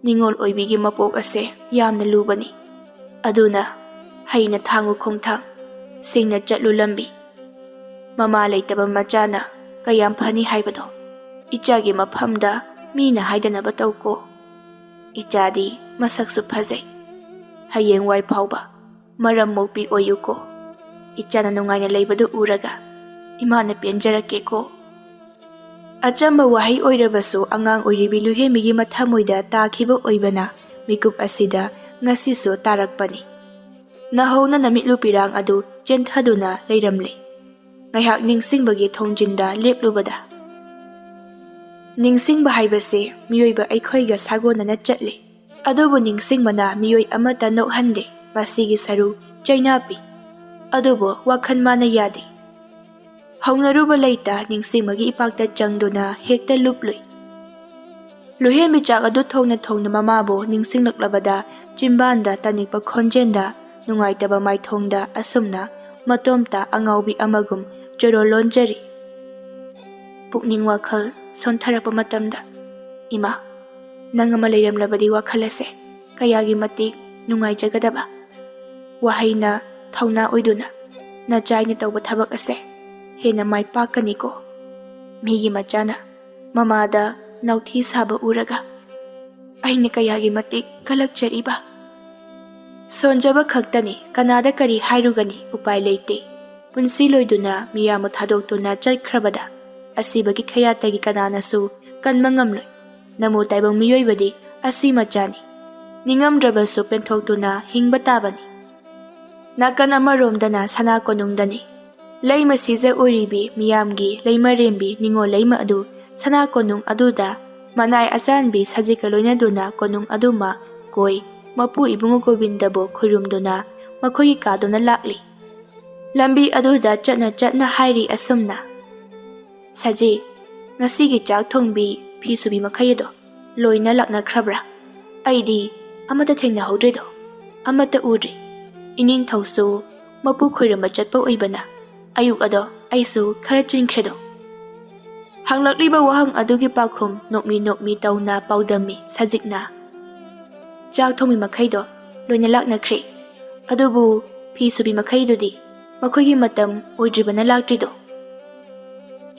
ꯅꯤꯡꯉꯣꯜ ꯑꯣꯏꯕꯤꯒꯤ ꯃꯄꯣꯛ ꯑꯁꯦ ꯌꯥꯝꯅ ꯂꯨꯕꯅꯤ꯫ ꯑꯗꯨꯅ ꯍꯩꯅ ꯊꯥꯡꯉꯨ ꯈꯣꯡꯊꯥꯡ, ꯁꯤꯡꯅ ꯆꯠꯂꯨ ꯂꯝꯕꯤ꯫ ꯃꯃꯥ ꯂꯩꯇꯕ ꯃꯆꯥꯅ ꯀꯌꯥꯝ ꯐꯅꯤ ꯍꯥꯏꯕꯗꯣ ꯏꯆꯥꯒꯤ ꯃꯐꯝꯗ ꯃꯤꯅ ꯍꯥꯏꯗꯅꯕ ꯇꯧꯀꯣ꯫ ꯏꯆꯥꯗꯤ ꯃꯁꯛꯁꯨ ꯐꯖꯩ꯫ ꯍꯌꯦꯡꯋꯥꯏ ꯐꯥꯎꯕ ꯃꯔꯝ ꯃꯣꯛꯄꯤ ꯑꯣꯏꯌꯨꯀꯣ꯫ ꯏꯆꯥꯅ ꯅꯨꯡꯉꯥꯏꯅ ꯂꯩꯕꯗꯨ ꯎꯔꯒ ꯏꯃꯥꯅ ꯄꯦꯟꯖꯔꯛꯀꯦꯀꯣ꯫" ꯑꯆꯝꯕ ꯋꯥꯍꯩ ꯑꯣꯏꯔꯕꯁꯨ ꯑꯉꯥꯡ ꯑꯣꯏꯔꯤꯕꯤ ꯂꯨꯍꯦꯟꯕꯤꯒꯤ ꯃꯊꯃꯣꯏꯗ ꯇꯥꯈꯤꯕ ꯑꯣꯏꯕꯅ ꯃꯤꯀꯨꯞ ꯑꯁꯤꯗ ꯉꯁꯤꯁꯨ ꯇꯥꯔꯛꯄꯅꯤ꯫ ꯅꯍꯧꯅꯅ ꯃꯤꯠꯂꯨ ꯄꯤꯔꯥꯡ ꯑꯗꯨ ꯆꯦꯟꯊꯗꯨꯅ ꯂꯩꯔꯝꯂꯦ꯫ ꯉꯥꯏꯍꯥꯛ ꯅꯤꯡꯁꯤꯡꯕꯒꯤ ꯊꯣꯡꯖꯤꯟꯗ ꯂꯦꯞꯂꯨꯕꯗ, ꯅꯤꯡꯁꯤꯡꯕ ꯍꯥꯏꯕꯁꯦ ꯃꯤꯑꯣꯏꯕ ꯑꯩꯈꯣꯏꯒ ꯁꯥꯒꯣꯟꯅꯅ ꯆꯠꯂꯤ꯫ ꯑꯗꯨꯕꯨ ꯅꯤꯡꯁꯤꯡꯕꯅ ꯃꯤꯑꯣꯏ ꯑꯃꯠꯇ ꯅꯣꯛꯍꯟꯗꯦ, ꯃꯁꯤꯒꯤ ꯁꯔꯨꯛ ꯆꯩꯅꯥ ꯄꯤ꯫ ꯑꯗꯨꯕꯨ ꯋꯥꯈꯜ ꯃꯥꯅ ꯌꯥꯗꯦ꯫ ꯍꯧꯅꯔꯨꯕ ꯂꯩꯇ ꯅꯤꯡꯁꯤꯡꯕꯒꯤ ꯏꯄꯥꯛꯇ ꯆꯪꯗꯨꯅ ꯍꯦꯛꯇ ꯂꯨꯞꯂꯨꯏ꯫ ꯂꯨꯍꯦꯟꯕꯤ ꯆꯥꯛ ꯑꯗꯨ ꯊꯣꯡꯅ ꯊꯣꯡꯅ ꯃꯃꯥꯕꯨ ꯅꯤꯡꯁꯤꯡꯂꯛꯂꯕꯗ ꯆꯤꯝꯕꯥꯟꯗ ꯇꯥꯅꯤꯡꯕ ꯈꯣꯟꯖꯦꯜꯗ ꯅꯨꯡꯉꯥꯏꯇꯕ ꯃꯥꯏꯊꯣꯡꯗ ꯑꯁꯨꯝꯅ ꯃꯇꯣꯝꯇ ꯑꯉꯥꯎꯕꯤ ꯑꯃꯒꯨꯝ ꯆꯣꯔꯣ ꯂꯣꯟꯖꯔꯤ꯫ ꯄꯨꯛꯅꯤꯡ ꯋꯥꯈꯜ ꯁꯣꯟꯊꯔꯛꯄ ꯃꯇꯝꯗ, "ꯏꯃꯥ, ꯅꯪ ꯑꯃ ꯂꯩꯔꯝꯂꯕꯗꯤ ꯋꯥꯈꯜ ꯑꯁꯦ ꯀꯌꯥꯒꯤ ꯃꯇꯤꯛ ꯅꯨꯡꯉꯥꯏꯖꯒꯗꯕ꯫ ꯋꯥꯍꯩꯅ ꯊꯧꯅꯥ ꯑꯣꯏꯗꯨꯅ ꯅꯆꯥꯏꯅ ꯇꯧꯕ ꯊꯕꯛ ꯑꯁꯦ ꯍꯦꯟꯅ ꯃꯥꯏ ꯄꯥꯛꯀꯅꯤꯀꯣ꯫ ꯃꯤꯒꯤ ꯃꯆꯥꯅ ꯃꯃꯥꯗ ꯅꯥꯎꯊꯤ ꯁꯥꯕ ꯎꯔꯒ ꯑꯩꯅ ꯀꯌꯥꯒꯤ ꯃꯇꯤꯛ ꯀꯂꯛꯆꯔꯤꯕ꯫ ꯁꯣꯟꯖꯕ ꯈꯛꯇꯅꯤ, ꯀꯅꯥꯗ ꯀꯔꯤ ꯍꯥꯏꯔꯨꯒꯅꯤ, ꯎꯄꯥꯏ ꯂꯩꯇꯦ꯫ ꯄꯨꯟꯁꯤ ꯂꯣꯏꯗꯨꯅ ꯃꯤꯌꯥꯝꯕꯨ ꯊꯥꯗꯣꯛꯇꯨꯅ ꯆꯠꯈ꯭ꯔꯕꯗ ꯑꯁꯤꯕꯒꯤ ꯈꯌꯥꯠꯇꯒꯤ ꯀꯅꯥꯅꯁꯨ ꯀꯟꯕ ꯉꯝꯂꯣꯏ꯫ ꯅꯃꯣ ꯇꯥꯏꯕꯪ ꯃꯤꯑꯣꯏꯕꯗꯤ ꯑꯁꯤ ꯃꯆꯥꯅꯤ꯫ ꯅꯤꯡꯉꯝꯗ꯭ꯔꯕꯁꯨ ꯄꯦꯟꯊꯣꯛꯇꯨꯅ ꯍꯤꯡꯕ ꯇꯥꯕꯅꯤ꯫ ꯅꯥꯀꯟ ꯑꯃꯔꯣꯝꯗꯅ ꯁꯅꯥ ꯀꯣꯅꯨꯡꯗꯅꯤ꯫ ꯂꯩꯃ ꯁꯤꯖ ꯑꯣꯏꯔꯤꯕꯤ ꯃꯤꯌꯥꯝꯒꯤ ꯂꯩꯃꯔꯦꯝꯕꯤ ꯅꯤꯉꯣꯜ ꯂꯩꯃ ꯑꯗꯨ ꯁꯅꯥ ꯀꯣꯅꯨꯡ ꯑꯗꯨꯗ ꯃꯅꯥꯏ ꯑꯆꯥꯟꯕꯤ ꯁꯖꯤꯛꯀ ꯂꯣꯏꯅꯗꯨꯅ ꯀꯣꯅꯨꯡ ꯑꯗꯨꯃ ꯀꯣꯏ ꯃꯄꯨ ꯏꯕꯨꯡꯉꯣ ꯒꯣꯕꯤꯟꯗꯕꯨ ꯈꯨꯔꯨꯝꯗꯨꯅ ꯃꯈꯣꯏꯒꯤ ꯀꯥꯗꯨꯅ ꯂꯥꯛꯂꯤ꯫ ꯂꯝꯕꯤ ꯑꯗꯨꯗ ꯆꯠꯅ ꯆꯠꯅ ꯍꯥꯏꯔꯤ ꯑꯁꯨꯝꯅ, "ꯁꯖꯤ, ꯉꯁꯤꯒꯤ ꯆꯥꯛ ꯊꯣꯡꯕꯤ, ꯐꯤ ꯁꯨꯕꯤ ꯃꯈꯩ ꯑꯗꯣ ꯂꯣꯏꯅ ꯂꯥꯛꯅꯈ꯭ꯔꯕ꯭ꯔꯥ? ꯑꯩꯗꯤ ꯑꯃꯠꯇ ꯊꯦꯡꯅꯍꯧꯗ꯭ꯔꯦꯗꯣ, ꯑꯃꯠꯇ ꯎꯗ꯭ꯔꯦ꯫ ꯏꯅꯤꯡꯊꯧꯁꯨ ꯃꯄꯨ ꯈꯣꯏꯔꯝꯕ ꯆꯠꯄ ꯑꯣꯏꯕꯅ ꯑꯌꯨꯛ ꯑꯗꯣ ꯑꯩꯁꯨ ꯈꯔ ꯆꯤꯟꯈ꯭ꯔꯦꯗꯣ"꯫ ꯍꯪꯂꯛꯂꯤꯕ ꯋꯥꯍꯪ ꯑꯗꯨꯒꯤ ꯄꯥꯎꯈꯨꯝ ꯅꯣꯛꯃꯤ ꯅꯣꯛꯃꯤ ꯇꯧꯅ ꯄꯥꯎꯗꯝꯃꯤ ꯁꯖꯤꯛꯅ, "ꯆꯥꯛ ꯊꯣꯡꯕꯤ ꯃꯈꯩꯗꯣ ꯂꯣꯏꯅ ꯂꯥꯛꯅꯈ꯭ꯔꯦ꯫ ꯑꯗꯨꯕꯨ ꯐꯤ ꯁꯨꯕꯤ ꯃꯈꯩꯗꯨꯗꯤ ꯃꯈꯣꯏꯒꯤ ꯃꯇꯝ ꯑꯣꯏꯗ꯭ꯔꯤꯕꯅ ꯂꯥꯛꯇ꯭ꯔꯤꯗꯣ"꯫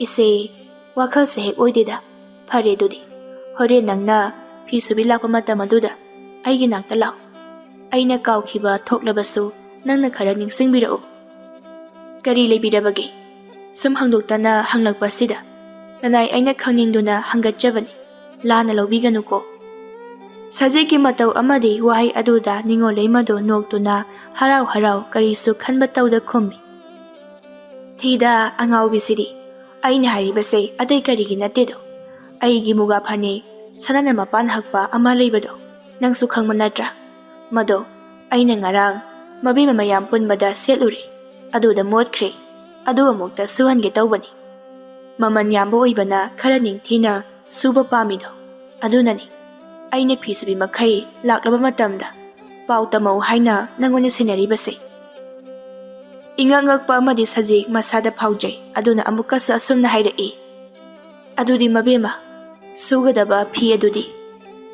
"ꯏꯆꯦ, ꯋꯥꯈꯜꯁꯦ ꯍꯦꯛ ꯑꯣꯏꯗꯦꯗ꯫ ꯐꯔꯦ ꯑꯗꯨꯗꯤ, ꯍꯣꯔꯦꯟ ꯅꯪꯅ ꯐꯤ ꯁꯨꯕꯤ ꯂꯥꯛꯄ ꯃꯇꯝ ꯑꯗꯨꯗ ꯑꯩꯒꯤ ꯅꯥꯛꯇ ꯂꯥꯛꯑꯣ꯫ ꯑꯩꯅ ꯀꯥꯎꯈꯤꯕ ꯊꯣꯛꯂꯕꯁꯨ ꯅꯪꯅ ꯈꯔ ꯅꯤꯡꯁꯤꯡꯕꯤꯔꯛꯎ"꯫ "ꯀꯔꯤ ꯂꯩꯕꯤꯔꯕꯒꯦ? ꯁꯨꯝ ꯍꯪꯗꯣꯛꯇꯅ ꯍꯪꯂꯛꯄꯁꯤꯗ ꯅꯅꯥꯏ ꯑꯩꯅ ꯈꯪꯅꯤꯡꯗꯨꯅ ꯍꯪꯒꯠꯆꯕꯅꯤ꯫ ꯂꯥꯟꯅ ꯂꯧꯕꯤꯒꯅꯨꯀꯣ"꯫ ꯁꯖꯤꯛꯀꯤ ꯃꯇꯧ ꯑꯃꯗꯤ ꯋꯥꯍꯩ ꯑꯗꯨꯗ ꯅꯤꯉꯣꯜ ꯂꯩꯃꯗꯨ ꯅꯣꯛꯇꯨꯅ ꯍꯔꯥꯎ ꯍꯔꯥꯎ ꯀꯔꯤꯁꯨ ꯈꯟꯕ ꯇꯧꯗ ꯈꯨꯝꯃꯤ꯫ "ꯊꯤꯗ ꯑꯉꯥꯎꯕꯤꯁꯤꯗꯤ꯫ ꯑꯩꯅ ꯍꯥꯏꯔꯤꯕꯁꯦ ꯑꯇꯩ ꯀꯔꯤꯒꯤ ꯅꯠꯇꯦꯗꯣ꯫ ꯑꯩꯒꯤ ꯃꯨꯒꯥ ꯐꯅꯦꯛ ꯁꯅꯥꯅ ꯃꯄꯥꯟ ꯍꯛꯄ ꯑꯃ ꯂꯩꯕꯗꯣ ꯅꯪꯁꯨ ꯈꯪꯕ ꯅꯠꯇ꯭ꯔꯥ? ꯃꯗꯣ ꯑꯩꯅ ꯉꯔꯥꯡ ꯃꯕꯦꯝꯃ ꯃꯌꯥꯝ ꯄꯨꯟꯕꯗ ꯁꯦꯠꯂꯨꯔꯦ꯫ ꯑꯗꯨꯗ ꯃꯣꯠꯈ꯭ꯔꯦ꯫ ꯑꯗꯨ ꯑꯃꯨꯛꯇ ꯁꯨꯍꯟꯒꯦ ꯇꯧꯕꯅꯤ꯫ ꯃꯃꯜ ꯌꯥꯝꯕ ꯑꯣꯏꯕꯅ ꯈꯔ ꯅꯤꯡꯊꯤꯅ ꯁꯨꯕ ꯄꯥꯝꯃꯤꯗꯣ꯫ ꯑꯗꯨꯅꯅꯤ ꯑꯩꯅ ꯐꯤ ꯁꯨꯕꯤ ꯃꯈꯩ ꯂꯥꯛꯂꯕ ꯃꯇꯝꯗ ꯄꯥꯎ ꯇꯝꯃꯛꯎ ꯍꯥꯏꯅ ꯅꯪꯉꯣꯟꯗ ꯁꯤꯟꯅꯔꯤꯕꯁꯦ꯫ ꯏꯉꯛ ꯉꯛꯄ ꯑꯃꯗꯤ ꯁꯖꯤꯛ ꯃꯁꯥꯗ ꯐꯥꯎꯖꯩ꯫ ꯑꯗꯨꯅ ꯑꯃꯨꯛꯀꯁꯨ ꯑꯁꯨꯝꯅ ꯍꯥꯏꯔꯛꯏ, "ꯑꯗꯨꯗꯤ ꯃꯕꯦꯝꯃ, ꯁꯨꯒꯗꯕ ꯐꯤ ꯑꯗꯨꯗꯤ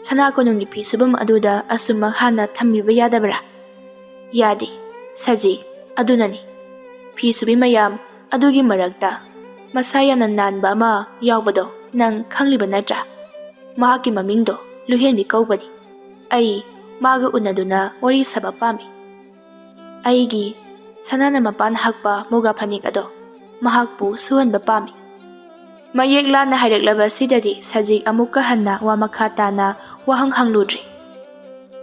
ꯁꯅꯥ ꯀꯣꯅꯨꯡꯒꯤ ꯐꯤ ꯁꯨꯕꯝ ꯑꯗꯨꯗ ꯑꯁꯨꯝꯃꯛ ꯍꯥꯟꯅ ꯊꯝꯕꯤꯕ ꯌꯥꯗꯕ꯭ꯔꯥ?" "ꯌꯥꯗꯦ ꯁꯖꯤꯛ, ꯑꯗꯨꯅꯅꯤ ꯐꯤ ꯁꯨꯕꯤ ꯃꯌꯥꯝ ꯑꯗꯨꯒꯤ ꯃꯔꯛꯇ ꯃꯁꯥ ꯌꯥꯝꯅ ꯅꯥꯟꯕ ꯑꯃ ꯌꯥꯎꯕꯗꯣ ꯅꯪ ꯈꯪꯂꯤꯕ ꯅꯠꯇ꯭ꯔꯥ? ꯃꯍꯥꯛꯀꯤ ꯃꯃꯤꯡꯗꯣ ꯂꯨꯍꯦꯟꯕꯤ ꯀꯧꯕꯅꯤ꯫ ꯑꯩ ꯃꯥꯒ ꯎꯅꯗꯨꯅ ꯋꯥꯔꯤ ꯁꯥꯕ ꯄꯥꯝꯃꯤ꯫ ꯑꯩꯒꯤ ꯁꯅꯥꯅ ꯃꯄꯥꯟ ꯍꯛꯄ ꯃꯨꯒꯥ ꯐꯅꯦꯛ ꯑꯗꯣ ꯃꯍꯥꯛꯄꯨ ꯁꯨꯍꯟꯕ ꯄꯥꯝꯃꯤ꯫" ꯃꯌꯦꯛ ꯂꯥꯟꯅ ꯍꯥꯏꯔꯛꯂꯕ ꯑꯁꯤꯗꯗꯤ ꯁꯖꯤꯛ ꯑꯃꯨꯛꯀ ꯍꯟꯅ ꯋꯥ ꯃꯈꯥ ꯇꯥꯅ ꯋꯥꯍꯪ ꯍꯪꯂꯨꯗ꯭ꯔꯦ꯫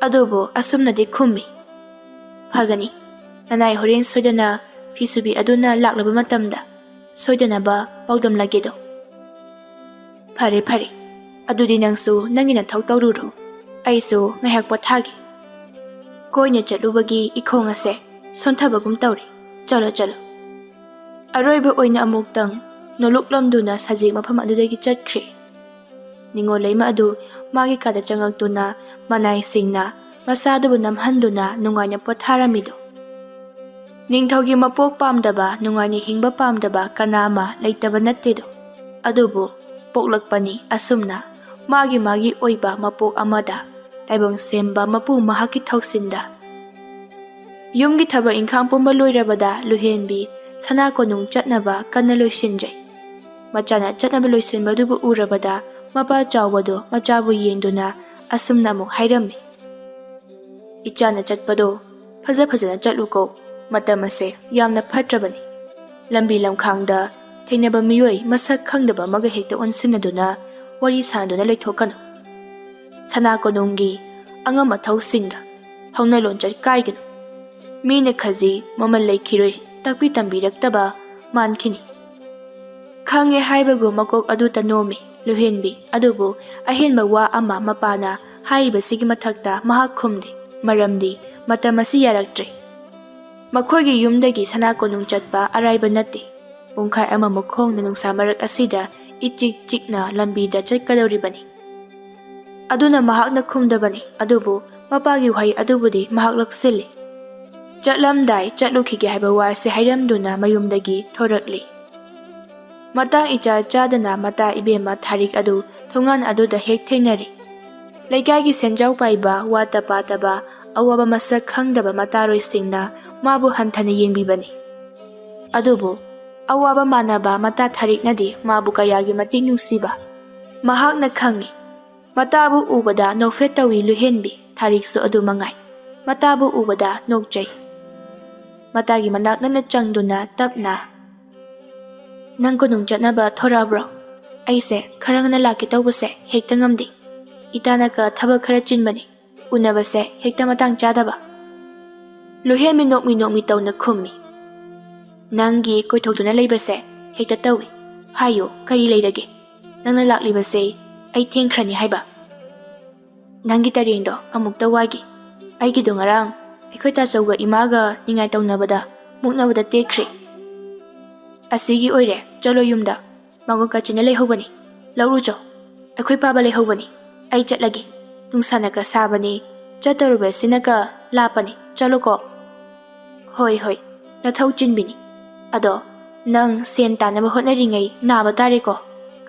ꯑꯗꯨꯕꯨ ꯑꯁꯨꯝꯅꯗꯤ ꯈꯨꯝꯃꯤ, "ꯐꯒꯅꯤ, ꯅꯅꯥꯏ ꯍꯣꯔꯦꯟ ꯁꯣꯏꯗꯅ ꯐꯤ ꯁꯨꯕꯤ ꯑꯗꯨꯅ ꯂꯥꯛꯂꯕ ꯃꯇꯝꯗ ꯁꯣꯏꯗꯅꯕ ꯄꯥꯎꯗꯝꯂꯒꯦꯗꯣ꯫ ꯐꯔꯦ ꯐꯔꯦ, ꯑꯗꯨꯗꯤ ꯅꯪꯁꯨ ꯅꯪꯒꯤ ꯅꯊꯧ ꯇꯧꯔꯨꯔꯣ, ꯑꯩꯁꯨ ꯉꯥꯏꯍꯥꯛ ꯄꯣꯊꯥꯒꯦ꯫ ꯀꯣꯏꯅ ꯆꯠꯂꯨꯕꯒꯤ ꯏꯈꯣꯡ ꯑꯁꯦ ꯁꯣꯟꯊꯕꯒꯨꯝ ꯇꯧꯔꯦ꯫ ꯆꯠꯂꯣ ꯆꯠꯂꯣ꯫" ꯑꯔꯣꯏꯕ ꯑꯣꯏꯅ ꯑꯃꯨꯛꯇꯪ ꯅꯣꯂꯨꯛꯂꯝꯗꯨꯅ ꯁꯖꯤꯛ ꯃꯐꯝ ꯑꯗꯨꯗꯒꯤ ꯆꯠꯈ꯭ꯔꯦ꯫ ꯅꯤꯉꯣꯜ ꯂꯩꯃ ꯑꯗꯨ ꯃꯥꯒꯤ ꯀꯥꯗ ꯆꯪꯉꯛꯇꯨꯅ ꯃꯅꯥꯏꯁꯤꯡꯅ ꯃꯁꯥꯗꯨꯕꯨ ꯅꯝꯍꯟꯗꯨꯅ ꯅꯨꯡꯉꯥꯏꯅ ꯄꯣꯊꯥꯔꯝꯃꯤꯗꯣ꯫ ꯅꯤꯡꯊꯧꯒꯤ ꯃꯄꯣꯛ ꯄꯥꯝꯗꯕ, ꯅꯨꯡꯉꯥꯏꯅ ꯍꯤꯡꯕ ꯄꯥꯝꯗꯕ ꯀꯅꯥ ꯑꯃ ꯂꯩꯇꯕ ꯅꯠꯇꯦꯗꯣ꯫ ꯑꯗꯨꯕꯨ ꯄꯣꯛꯂꯛꯄꯅꯤ ꯑꯁꯨꯝꯅ ꯃꯥꯒꯤ ꯃꯥꯒꯤ ꯑꯣꯏꯕ ꯃꯄꯣꯛ ꯑꯃꯗ ꯇꯥꯏꯕꯪ ꯁꯦꯝꯕ ꯃꯄꯨ ꯃꯍꯥꯛꯀꯤ ꯊꯧꯁꯤꯟꯗ꯫ ꯌꯨꯝꯒꯤ ꯊꯕꯛ ꯏꯪꯈꯥꯡ ꯄꯨꯝꯕ ꯂꯣꯏꯔꯕꯗ ꯂꯨꯍꯦꯟꯕꯤ ꯁꯅꯥ ꯀꯣꯅꯨꯡ ꯆꯠꯅꯕ ꯀꯟꯅ ꯂꯣꯏꯁꯤꯟꯖꯩ꯫ ꯃꯆꯥꯅ ꯆꯠꯅꯕ ꯂꯣꯏꯁꯤꯟꯕꯗꯨꯕꯨ ꯎꯔꯕꯗ ꯃꯄꯥ ꯆꯥꯎꯕꯗꯣ ꯃꯆꯥꯕꯨ ꯌꯦꯡꯗꯨꯅ ꯑꯁꯨꯝꯅ ꯑꯃꯨꯛ ꯍꯥꯏꯔꯝꯃꯤ, "ꯏꯆꯥꯅ ꯆꯠꯄꯗꯣ ꯐꯖ ꯐꯖꯅ ꯆꯠꯂꯨꯀꯣ꯫ ꯃꯇꯝ ꯑꯁꯦ ꯌꯥꯝꯅ ꯐꯠꯇ꯭ꯔꯕꯅꯤ꯫ ꯂꯝꯕꯤ ꯂꯝꯈꯥꯡꯗ ꯊꯦꯡꯅꯕ ꯃꯤꯑꯣꯏ ꯃꯁꯛ ꯈꯪꯗꯕ ꯑꯃꯒ ꯍꯦꯛꯇ ꯑꯣꯟꯁꯤꯟꯅꯗꯨꯅ ꯋꯥꯔꯤ ꯁꯥꯟꯅꯗꯨꯅ ꯂꯩꯊꯣꯛꯀꯅꯨ꯫ ꯁꯅꯥ ꯀꯣꯅꯨꯡꯒꯤ ꯑꯉꯝ ꯑꯊꯧꯁꯤꯡꯗ ꯍꯧꯅ ꯂꯣꯟꯆꯠ ꯀꯥꯏꯒꯅꯨ꯫ ꯃꯤꯅ ꯈꯖꯤ ꯃꯃꯜ ꯂꯩꯈꯤꯔꯣꯏ ꯇꯥꯛꯄꯤ ꯇꯝꯕꯤꯔꯛꯇꯕ ꯃꯥꯟꯈꯤꯅꯤ꯫" ꯈꯪꯉꯦ ꯍꯥꯏꯕꯒꯨꯝ ꯃꯀꯣꯛ ꯑꯗꯨꯇ ꯅꯣꯝꯃꯤ ꯂꯨꯍꯦꯟꯕꯤ꯫ ꯑꯗꯨꯕꯨ ꯑꯍꯦꯟꯕ ꯋꯥ ꯑꯃ ꯃꯄꯥꯅ ꯍꯥꯏꯔꯤꯕꯁꯤꯒꯤ ꯃꯊꯛꯇ ꯃꯍꯥꯛ ꯈꯨꯝꯗꯦ꯫ ꯃꯔꯝꯗꯤ ꯃꯇꯝ ꯑꯁꯤ ꯌꯥꯔꯛꯇ꯭ꯔꯦ꯫ ꯃꯈꯣꯏꯒꯤ ꯌꯨꯝꯗꯒꯤ ꯁꯅꯥ ꯀꯣꯅꯨꯡ ꯆꯠꯄ ꯑꯔꯥꯏꯕ ꯅꯠꯇꯦ꯫ ꯄꯨꯡꯈꯥꯏ ꯑꯃꯃꯨꯛ ꯈꯣꯡꯅ ꯅꯨꯡꯁꯥ ꯃꯔꯛ ꯑꯁꯤꯗ ꯏꯆꯤꯛ ꯆꯤꯛꯅ ꯂꯝꯕꯤꯗ ꯆꯠꯀꯗꯧꯔꯤꯕꯅꯤ꯫ ꯑꯗꯨꯅ ꯃꯍꯥꯛꯅ ꯈꯨꯝꯗꯕꯅꯤ, ꯑꯗꯨꯕꯨ ꯃꯄꯥꯒꯤ ꯋꯥꯍꯩ ꯑꯗꯨꯕꯨꯗꯤ ꯃꯍꯥꯛ ꯂꯧꯁꯤꯜꯂꯤ꯫ ꯆꯠꯂꯝꯗꯥꯏ ꯆꯠꯂꯨꯈꯤꯒꯦ ꯍꯥꯏꯕ ꯋꯥꯁꯦ ꯍꯥꯏꯔꯝꯗꯨꯅ ꯃꯌꯨꯝꯗꯒꯤ ꯊꯣꯔꯛꯂꯤ꯫ ꯃꯇꯥꯡ ꯏꯆꯥ ꯆꯥꯗꯅ ꯃꯇꯥ ꯏꯕꯦꯝꯃ ꯊꯥꯔꯤꯛ ꯑꯗꯨ ꯊꯣꯡꯒꯥꯟ ꯑꯗꯨꯗ ꯍꯦꯛ ꯊꯦꯡꯅꯔꯤ꯫ ꯂꯩꯀꯥꯏꯒꯤ ꯁꯦꯟꯖꯥꯎ ꯄꯥꯏꯕ, ꯋꯥꯠꯇ ꯄꯥꯗꯕ, ꯑꯋꯥꯕ ꯃꯁꯛ ꯈꯪꯗꯕ ꯃꯇꯥꯔꯣꯏꯁꯤꯡꯅ ꯃꯥꯕꯨ ꯍꯟꯊꯅ ꯌꯦꯡꯕꯤꯕꯅꯤ꯫ ꯑꯗꯨꯕꯨ ꯑꯋꯥꯕ ꯃꯥꯟꯅꯕ ꯃꯇꯥ ꯊꯥꯔꯤꯛꯅꯗꯤ ꯃꯥꯕꯨ ꯀꯌꯥꯒꯤ ꯃꯇꯤꯛ ꯅꯨꯡꯁꯤꯕ꯫ ꯃꯍꯥꯛꯅ ꯈꯪꯏ꯫ ꯃꯇꯥꯕꯨ ꯎꯕꯗ ꯅꯣꯛꯐꯦꯠ ꯇꯧꯏ ꯂꯨꯍꯦꯟꯕꯤ, ꯊꯥꯔꯤꯛꯁꯨ ꯑꯗꯨ ꯃꯉꯥꯏ꯫ ꯃꯇꯥꯕꯨ ꯎꯕꯗ ꯅꯣꯛꯆꯩ꯫ ꯃꯇꯥꯒꯤ ꯃꯅꯥꯛ ꯅꯛꯅ ꯆꯪꯗꯨꯅ ꯇꯞꯅ, "ꯅꯪ ꯀꯣꯅꯨꯡ ꯆꯠꯅꯕ ꯊꯣꯔꯛꯑꯕ꯭ꯔꯣ? ꯑꯩꯁꯦ ꯈꯔ ꯉꯟꯅ ꯂꯥꯛꯀꯦ ꯇꯧꯕꯁꯦ ꯍꯦꯛꯇ ꯉꯝꯗꯦ꯫ ꯏꯇꯥꯅꯀ ꯊꯕꯛ ꯈꯔ ꯆꯤꯟꯕꯅꯤ꯫ ꯎꯅꯕꯁꯦ ꯍꯦꯛꯇ ꯃꯇꯥꯡ ꯆꯥꯗꯕ꯫" ꯂꯨꯍꯦꯟꯕꯤ ꯅꯣꯛꯃꯤ ꯅꯣꯛꯃꯤ ꯇꯧꯅ ꯈꯨꯝꯃꯤ꯫ "ꯅꯪꯒꯤ ꯀꯣꯏꯊꯣꯛꯇꯨꯅ ꯂꯩꯕꯁꯦ ꯍꯦꯛꯇ ꯇꯧꯏ꯫ ꯍꯥꯏꯌꯨ, ꯀꯔꯤ ꯂꯩꯔꯒꯦ? ꯅꯪꯅ ꯂꯥꯛꯂꯤꯕꯁꯦ ꯑꯩ ꯊꯦꯡꯈ꯭ꯔꯅꯤ ꯍꯥꯏꯕ?" "ꯅꯪꯒꯤ ꯇꯔꯦꯡꯗꯣ ꯑꯃꯨꯛꯇ ꯋꯥꯏꯒꯦ꯫ ꯑꯩꯒꯤꯗꯣ ꯉꯔꯥꯡ ꯑꯩꯈꯣꯏ ꯇꯥꯆꯧꯒ ꯏꯃꯥꯒ ꯅꯤꯡꯉꯥꯏ ꯇꯧꯅꯕꯗ ꯃꯨꯛꯅꯕꯗ ꯇꯦꯛꯈ꯭ꯔꯦ꯫ ꯑꯁꯤꯒꯤ ꯑꯣꯏꯔꯦ, ꯆꯠꯂꯣ ꯌꯨꯝꯗ꯫ ꯃꯥꯡꯒꯣꯜ ꯀꯥꯆꯤꯟꯗ ꯂꯩꯍꯧꯕꯅꯤ, ꯂꯧꯔꯨꯆꯣ꯫ ꯑꯩꯈꯣꯏ ꯄꯥꯕ ꯂꯩꯍꯧꯕꯅꯤ, ꯑꯩ ꯆꯠꯂꯒꯦ꯫ ꯅꯨꯡꯁꯥꯅꯒ ꯁꯥꯕꯅꯤ, ꯆꯠꯇꯧꯔꯤꯕꯁꯤꯅꯀ ꯂꯥꯞꯄꯅꯤ, ꯆꯠꯂꯣꯀꯣ꯫" "ꯍꯣꯏ, ꯍꯣꯏ, ꯅꯊꯧ ꯆꯤꯟꯕꯤꯅꯤ꯫ ꯑꯗꯣ ꯅꯪ ꯁꯦꯟ ꯇꯥꯟꯅꯕ ꯍꯣꯠꯅꯔꯤꯉꯩ ꯅꯥꯕ ꯇꯥꯔꯦꯀꯣ꯫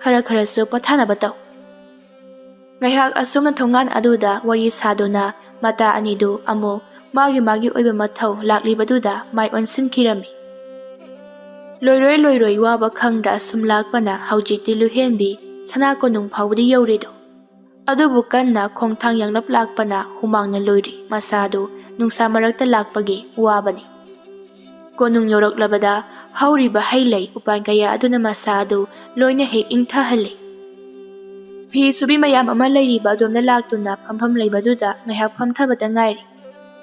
ꯈꯔ ꯈꯔꯁꯨ ꯄꯣꯊꯥꯅꯕ ꯇꯧ꯫" ꯉꯥꯏꯍꯥꯛ ꯑꯁꯨꯝꯅ ꯊꯣꯡꯒꯥꯟ ꯑꯗꯨꯗ ꯋꯥꯔꯤ ꯁꯥꯗꯨꯅ ꯃꯇꯥ ꯑꯅꯤꯗꯨ ꯑꯃꯨꯛ ꯃꯥꯒꯤ ꯃꯥꯒꯤ ꯑꯣꯏꯕ ꯃꯊꯧ ꯂꯥꯛꯂꯤꯕꯗꯨꯗ ꯃꯥꯏ ꯑꯣꯟꯁꯤꯟꯈꯤꯔꯝꯃꯤ꯫ ꯂꯣꯏꯔꯣꯏ ꯂꯣꯏꯔꯣꯏ ꯋꯥꯕ ꯈꯪꯗ ꯑꯁꯨꯝ ꯂꯥꯛꯄꯅ ꯍꯧꯖꯤꯛꯇꯤ ꯂꯨꯍꯦꯟꯕꯤ ꯁꯅꯥ ꯀꯣꯅꯨꯡ ꯐꯥꯎꯕꯗꯤ ꯌꯧꯔꯦꯗꯣ꯫ ꯑꯗꯨꯕꯨ ꯀꯟꯅ ꯈꯣꯡꯊꯥꯡ ꯌꯥꯡꯂꯞ ꯂꯥꯛꯄꯅ ꯍꯨꯃꯥꯡꯅ ꯂꯣꯏꯔꯤ ꯃꯁꯥꯗꯨ ꯅꯨꯡꯁꯥ ꯃꯔꯛꯇ ꯂꯥꯛꯄꯒꯤ ꯋꯥꯕꯅꯤ꯫ ꯀꯣꯅꯨꯡ ꯌꯧꯔꯛꯂꯕꯗ ꯍꯧꯔꯤꯕ ꯍꯩ ꯂꯩ ꯎꯄꯥꯟ ꯀꯌꯥ ꯑꯗꯨꯅ ꯃꯁꯥ ꯑꯗꯨ ꯂꯣꯏꯅ ꯍꯦꯛ ꯏꯪꯊꯍꯜꯂꯤ꯫ ꯐꯤ ꯁꯨꯕꯤ ꯃꯌꯥꯝ ꯑꯃ ꯂꯩꯔꯤꯕ ꯑꯗꯣꯝꯗ ꯂꯥꯛꯇꯨꯅ ꯐꯝꯐꯝ ꯂꯩꯕꯗꯨꯗ ꯉꯥꯏꯍꯥꯛ ꯐꯝꯊꯕꯗ ꯉꯥꯏꯔꯤ꯫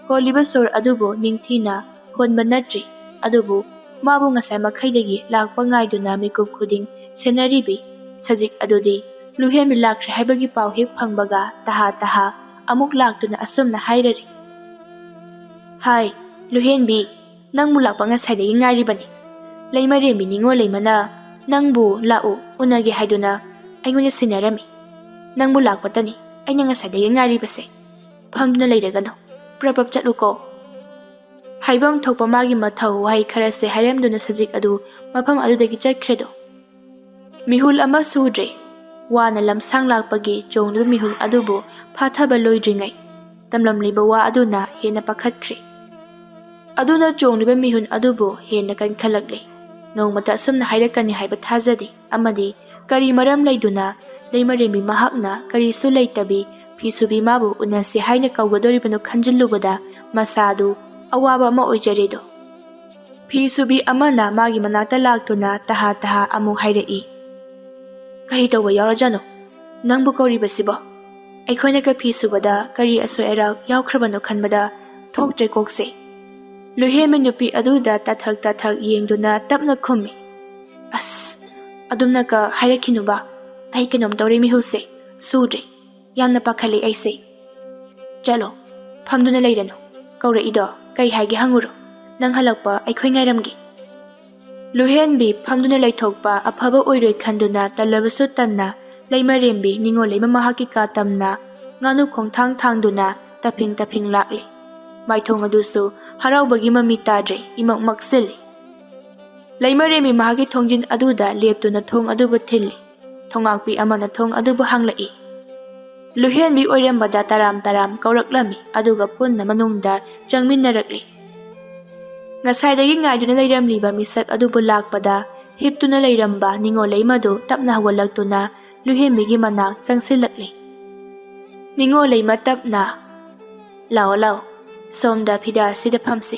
ꯍꯣꯜꯂꯤꯕ ꯁꯣꯔ ꯑꯗꯨꯕꯨ ꯅꯤꯡꯊꯤꯅ ꯍꯣꯟꯕ ꯅꯠꯇ꯭ꯔꯤ, ꯑꯗꯨꯕꯨ ꯃꯥꯕꯨ ꯉꯁꯥꯏ ꯃꯈꯩꯗꯒꯤ ꯂꯥꯛꯄ ꯉꯥꯏꯗꯨꯅ ꯃꯤꯀꯨꯞ ꯈꯨꯗꯤꯡ ꯁꯦꯟꯅꯔꯤꯕꯤ ꯁꯖꯤꯛ ꯑꯗꯨꯗꯤ ꯂꯨꯍꯦꯟꯕꯤ ꯂꯥꯛꯈ꯭ꯔꯦ ꯍꯥꯏꯕꯒꯤ ꯄꯥꯎ ꯍꯦꯛ ꯐꯪꯕꯒ ꯇꯍꯥ ꯇꯍꯥ ꯑꯃꯨꯛ ꯂꯥꯛꯇꯨꯅ ꯑꯁꯨꯝꯅ ꯍꯥꯏꯔꯔꯤ꯫ "ꯍꯥꯏ, ꯂꯨꯍꯦꯟꯕꯤ, ꯅꯪꯕꯨ ꯂꯥꯛꯄ ꯉꯁꯥꯏꯗꯒꯤ ꯉꯥꯏꯔꯤꯕꯅꯤ꯫ ꯂꯩꯃꯔꯦꯝꯕꯤ ꯅꯤꯉꯣꯜ ꯂꯩꯃꯅ ꯅꯪꯕꯨ ꯂꯥꯛꯎ ꯎꯅꯒꯦ ꯍꯥꯏꯗꯨꯅ ꯑꯩꯉꯣꯟꯗ ꯁꯤꯟꯅꯔꯝꯃꯤ꯫ ꯅꯪꯕꯨ ꯂꯥꯛꯄꯇꯅꯤ꯫ ꯑꯩꯅ ꯉꯁꯥꯏꯗꯒꯤ ꯉꯥꯏꯔꯤꯕꯁꯦ꯫ ꯐꯝꯗꯨꯅ ꯂꯩꯔꯒꯅꯨ, ꯄ꯭ꯔꯞ ꯄ꯭ꯔꯞ ꯆꯠꯂꯨꯀꯣ꯫ ꯍꯥꯏꯐꯝ ꯊꯣꯛꯄ ꯃꯥꯒꯤ ꯃꯊꯧ ꯋꯥꯍꯩ ꯈꯔꯁꯦ ꯍꯥꯏꯔꯝꯗꯨꯅ ꯁꯖꯤꯛ ꯑꯗꯨ ꯃꯐꯝ ꯑꯗꯨꯗꯒꯤ ꯆꯠꯈ꯭ꯔꯦꯗꯣ꯫ ꯃꯤꯍꯨꯜ ꯑꯃ ꯁꯨꯗ꯭ꯔꯦ꯫ ꯋꯥꯅ ꯂꯝꯁꯥꯡ ꯂꯥꯛꯄꯒꯤ ꯆꯣꯡꯂꯤꯕ ꯃꯤꯍꯨꯜ ꯑꯗꯨꯕꯨ ꯐꯥꯊꯕ ꯂꯣꯏꯗ꯭ꯔꯤꯉꯩ ꯇꯝꯂꯝꯂꯤꯕ ꯋꯥ ꯑꯗꯨꯅ ꯍꯦꯟꯅ ꯄꯥꯈꯠꯈ꯭ꯔꯦ꯫ ꯑꯗꯨꯅ ꯆꯣꯡꯂꯤꯕ ꯃꯤꯍꯨꯜ ꯑꯗꯨꯕꯨ ꯍꯦꯟꯅ ꯀꯟꯈꯠꯂꯛꯂꯦ꯫ ꯅꯣꯡꯃꯇ ꯑꯁꯨꯝꯅ ꯍꯥꯏꯔꯛꯀꯅꯤ ꯍꯥꯏꯕ ꯊꯥꯖꯗꯦ, ꯑꯃꯗꯤ ꯀꯔꯤ ꯃꯔꯝ ꯂꯩꯗꯨꯅ ꯂꯩꯃꯔꯦꯝꯕꯤ ꯃꯍꯥꯛꯅ ꯀꯔꯤꯁꯨ ꯂꯩꯇꯕꯤ ꯐꯤ ꯁꯨꯕꯤ ꯃꯥꯕꯨ ꯎꯅꯁꯤ ꯍꯥꯏꯅ ꯀꯧꯒꯗꯧꯔꯤꯕꯅꯣ ꯈꯟꯖꯤꯜꯂꯨꯕꯗ ꯃꯁꯥꯗꯨ ꯑꯋꯥꯕ ꯑꯃ ꯑꯣꯏꯖꯔꯦꯗꯣ꯫ ꯐꯤ ꯁꯨꯕꯤ ꯑꯃꯅ ꯃꯥꯒꯤ ꯃꯅꯥꯛꯇ ꯂꯥꯛꯇꯨꯅ ꯇꯍꯥ ꯇꯍꯥ ꯑꯃꯨꯛ ꯍꯥꯏꯔꯛꯏ, "ꯀꯔꯤ ꯇꯧꯕ ꯌꯥꯎꯔꯖꯥꯠꯅꯣ? ꯅꯪꯕꯨ ꯀꯧꯔꯤꯕꯁꯤꯕꯣ? ꯑꯩꯈꯣꯏꯅ ꯀꯐꯤ ꯁꯨꯕꯗ ꯀꯔꯤ ꯑꯁꯣꯏ ꯑꯔꯥꯛ ꯌꯥꯎꯈ꯭ꯔꯕꯅꯣ ꯈꯟꯕꯗ ꯊꯣꯛꯇ꯭ꯔꯦ ꯀꯣꯛꯁꯦ꯫" ꯂꯨꯍꯦꯟꯕꯤ ꯅꯨꯄꯤ ꯑꯗꯨꯗ ꯇꯥꯊꯛ ꯇꯥꯊꯛ ꯌꯦꯡꯗꯨꯅ ꯇꯞꯅ ꯈꯨꯝꯃꯤ, "ꯑꯁ, ꯑꯗꯨꯝꯅꯀ ꯍꯥꯏꯔꯛꯈꯤꯅꯨꯕ꯫ ꯑꯩ ꯀꯩꯅꯣꯝ ꯇꯧꯔꯦ ꯃꯤꯍꯨꯜꯁꯦ꯫ ꯁꯨꯗ꯭ꯔꯦ꯫ ꯌꯥꯝꯅ ꯄꯥꯈꯠꯂꯦ ꯑꯩꯁꯦ꯫" "ꯆꯠꯂꯣ, ꯐꯝꯗꯨꯅ ꯂꯩꯔꯅꯨ꯫ ꯀꯧꯔꯛꯏꯗꯣ ꯀꯩ ꯍꯥꯏꯒꯦ ꯍꯪꯉꯨꯔꯣ꯫ ꯅꯪ ꯍꯜꯂꯛꯄ ꯑꯩꯈꯣꯏ ꯉꯥꯏꯔꯝꯒꯦ꯫" ꯂꯨꯍꯦꯟꯕꯤ ꯐꯝꯗꯨꯅ ꯂꯩꯊꯣꯛꯄ ꯑꯐꯕ ꯑꯣꯏꯔꯣꯏ ꯈꯟꯗꯨꯅ ꯇꯜꯂꯕꯁꯨ ꯇꯟꯅ ꯂꯩꯃꯔꯦꯝꯕꯤ ꯅꯤꯉꯣꯜ ꯂꯩꯃ ꯃꯍꯥꯛꯀꯤ ꯀꯥ ꯇꯝꯅ ꯉꯥꯅꯨ ꯈꯣꯡꯊꯥꯡ ꯊꯥꯡꯗꯨꯅ ꯇꯞꯐꯤꯡ ꯇꯞꯐꯤꯡ ꯂꯥꯛꯂꯤ꯫ ꯃꯥꯏꯊꯣꯡ ꯑꯗꯨꯁꯨ ꯍꯔꯥꯎꯕꯒꯤ ꯃꯃꯤ ꯇꯥꯗ꯭ꯔꯦ, ꯏꯃꯛ ꯃꯛꯁꯤꯜꯂꯤ꯫ ꯂꯩꯃꯔꯦꯝꯕꯤ ꯃꯍꯥꯛꯀꯤ ꯊꯣꯡꯖꯤꯟ ꯑꯗꯨꯗ ꯂꯦꯞꯇꯨꯅ ꯊꯣꯡ ꯑꯗꯨꯕꯨ ꯊꯤꯜꯂꯤ꯫ ꯊꯣꯉꯥꯛꯄꯤ ꯑꯃꯅ ꯊꯣꯡ ꯑꯗꯨꯕꯨ ꯍꯥꯡꯂꯛꯏ꯫ ꯂꯨꯍꯦꯟꯕꯤ ꯑꯣꯏꯔꯝꯕꯗ ꯇꯔꯥꯝ ꯇꯔꯥꯝ ꯀꯧꯔꯛꯂꯝꯃꯤ, ꯑꯗꯨꯒ ꯄꯨꯟꯅ ꯃꯅꯨꯡꯗ ꯆꯪꯃꯤꯟꯅꯔꯛꯂꯤ꯫ ꯉꯁꯥꯏꯗꯒꯤ ꯉꯥꯏꯗꯨꯅ ꯂꯩꯔꯝꯂꯤꯕ ꯃꯤꯁꯛ ꯑꯗꯨꯕꯨ ꯂꯥꯛꯄꯗ ꯍꯤꯞꯇꯨꯅ ꯂꯩꯔꯝꯕ ꯅꯤꯉꯣꯜ ꯂꯩꯃꯗꯨ ꯇꯞꯅ ꯍꯧꯒꯠꯂꯛꯇꯨꯅ ꯂꯨꯍꯦꯟꯕꯤꯒꯤ ꯃꯅꯥꯛ ꯆꯪꯁꯤꯜꯂꯛꯂꯤ꯫ ꯅꯤꯉꯣꯜ ꯂꯩꯃ ꯇꯞꯅ, "ꯂꯥꯛꯑꯣ, ꯂꯥꯛꯑꯣ, ꯁꯣꯝꯗ ꯐꯤꯗꯥ ꯑꯁꯤꯗ ꯐꯝꯁꯤ꯫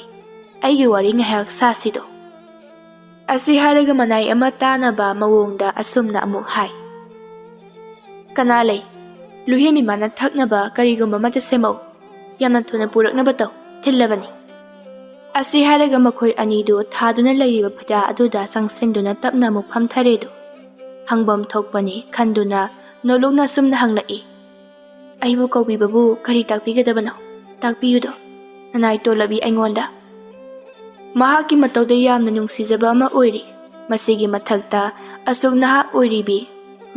ꯑꯩꯒꯤ ꯋꯥꯔꯤ ꯉꯥꯏꯍꯥꯛ ꯁꯥꯁꯤꯗꯣ꯫" ꯑꯁꯤ ꯍꯥꯏꯔꯒ ꯃꯅꯥꯏ ꯑꯃ ꯇꯥꯅꯕ ꯃꯑꯣꯡꯗ ꯑꯁꯨꯝꯅ ꯑꯃꯨꯛ ꯍꯥꯏ, "ꯀꯅꯥ ꯂꯩ? ꯂꯨꯍꯦꯟꯕꯤ ꯃꯥꯅ ꯊꯛꯅꯕ ꯀꯔꯤꯒꯨꯝꯕ ꯑꯃꯠꯇ ꯁꯦꯝꯃꯛꯎ꯫ ꯌꯥꯝꯅ ꯊꯨꯅ ꯄꯨꯔꯛꯅꯕ ꯇꯧ, ꯊꯤꯜꯂꯕꯅꯤ꯫" ꯑꯁꯤ ꯍꯥꯏꯔꯒ ꯃꯈꯣꯏ ꯑꯅꯤꯗꯨ ꯊꯥꯗꯨꯅ ꯂꯩꯔꯤꯕ ꯐꯤꯗꯥ ꯑꯗꯨꯗ ꯆꯪꯁꯤꯟꯗꯨꯅ ꯇꯞꯅ ꯑꯃꯨꯛ ꯐꯝꯊꯔꯦꯗꯣ꯫ ꯍꯪꯐꯝ ꯊꯣꯛꯄꯅꯤ ꯈꯟꯗꯨꯅ ꯅꯣꯂꯨꯛꯅ ꯑꯁꯨꯝꯅ ꯍꯪꯂꯛꯏ, "ꯑꯩꯕꯨ ꯀꯧꯕꯤꯕꯕꯨ ꯀꯔꯤ ꯇꯥꯛꯄꯤꯒꯗꯕꯅꯣ? ꯇꯥꯛꯄꯤꯌꯨꯗꯣ, ꯅꯅꯥꯏ ꯇꯣꯜꯂꯕꯤ ꯑꯩꯉꯣꯟꯗ꯫" ꯃꯍꯥꯛꯀꯤ ꯃꯇꯧꯗ ꯌꯥꯝꯅ ꯅꯨꯡꯁꯤꯖꯕ ꯑꯃ ꯑꯣꯏꯔꯤ꯫ ꯃꯁꯤꯒꯤ ꯃꯊꯛꯇ ꯑꯁꯨꯛ ꯅꯍꯥ ꯑꯣꯏꯔꯤꯕꯤ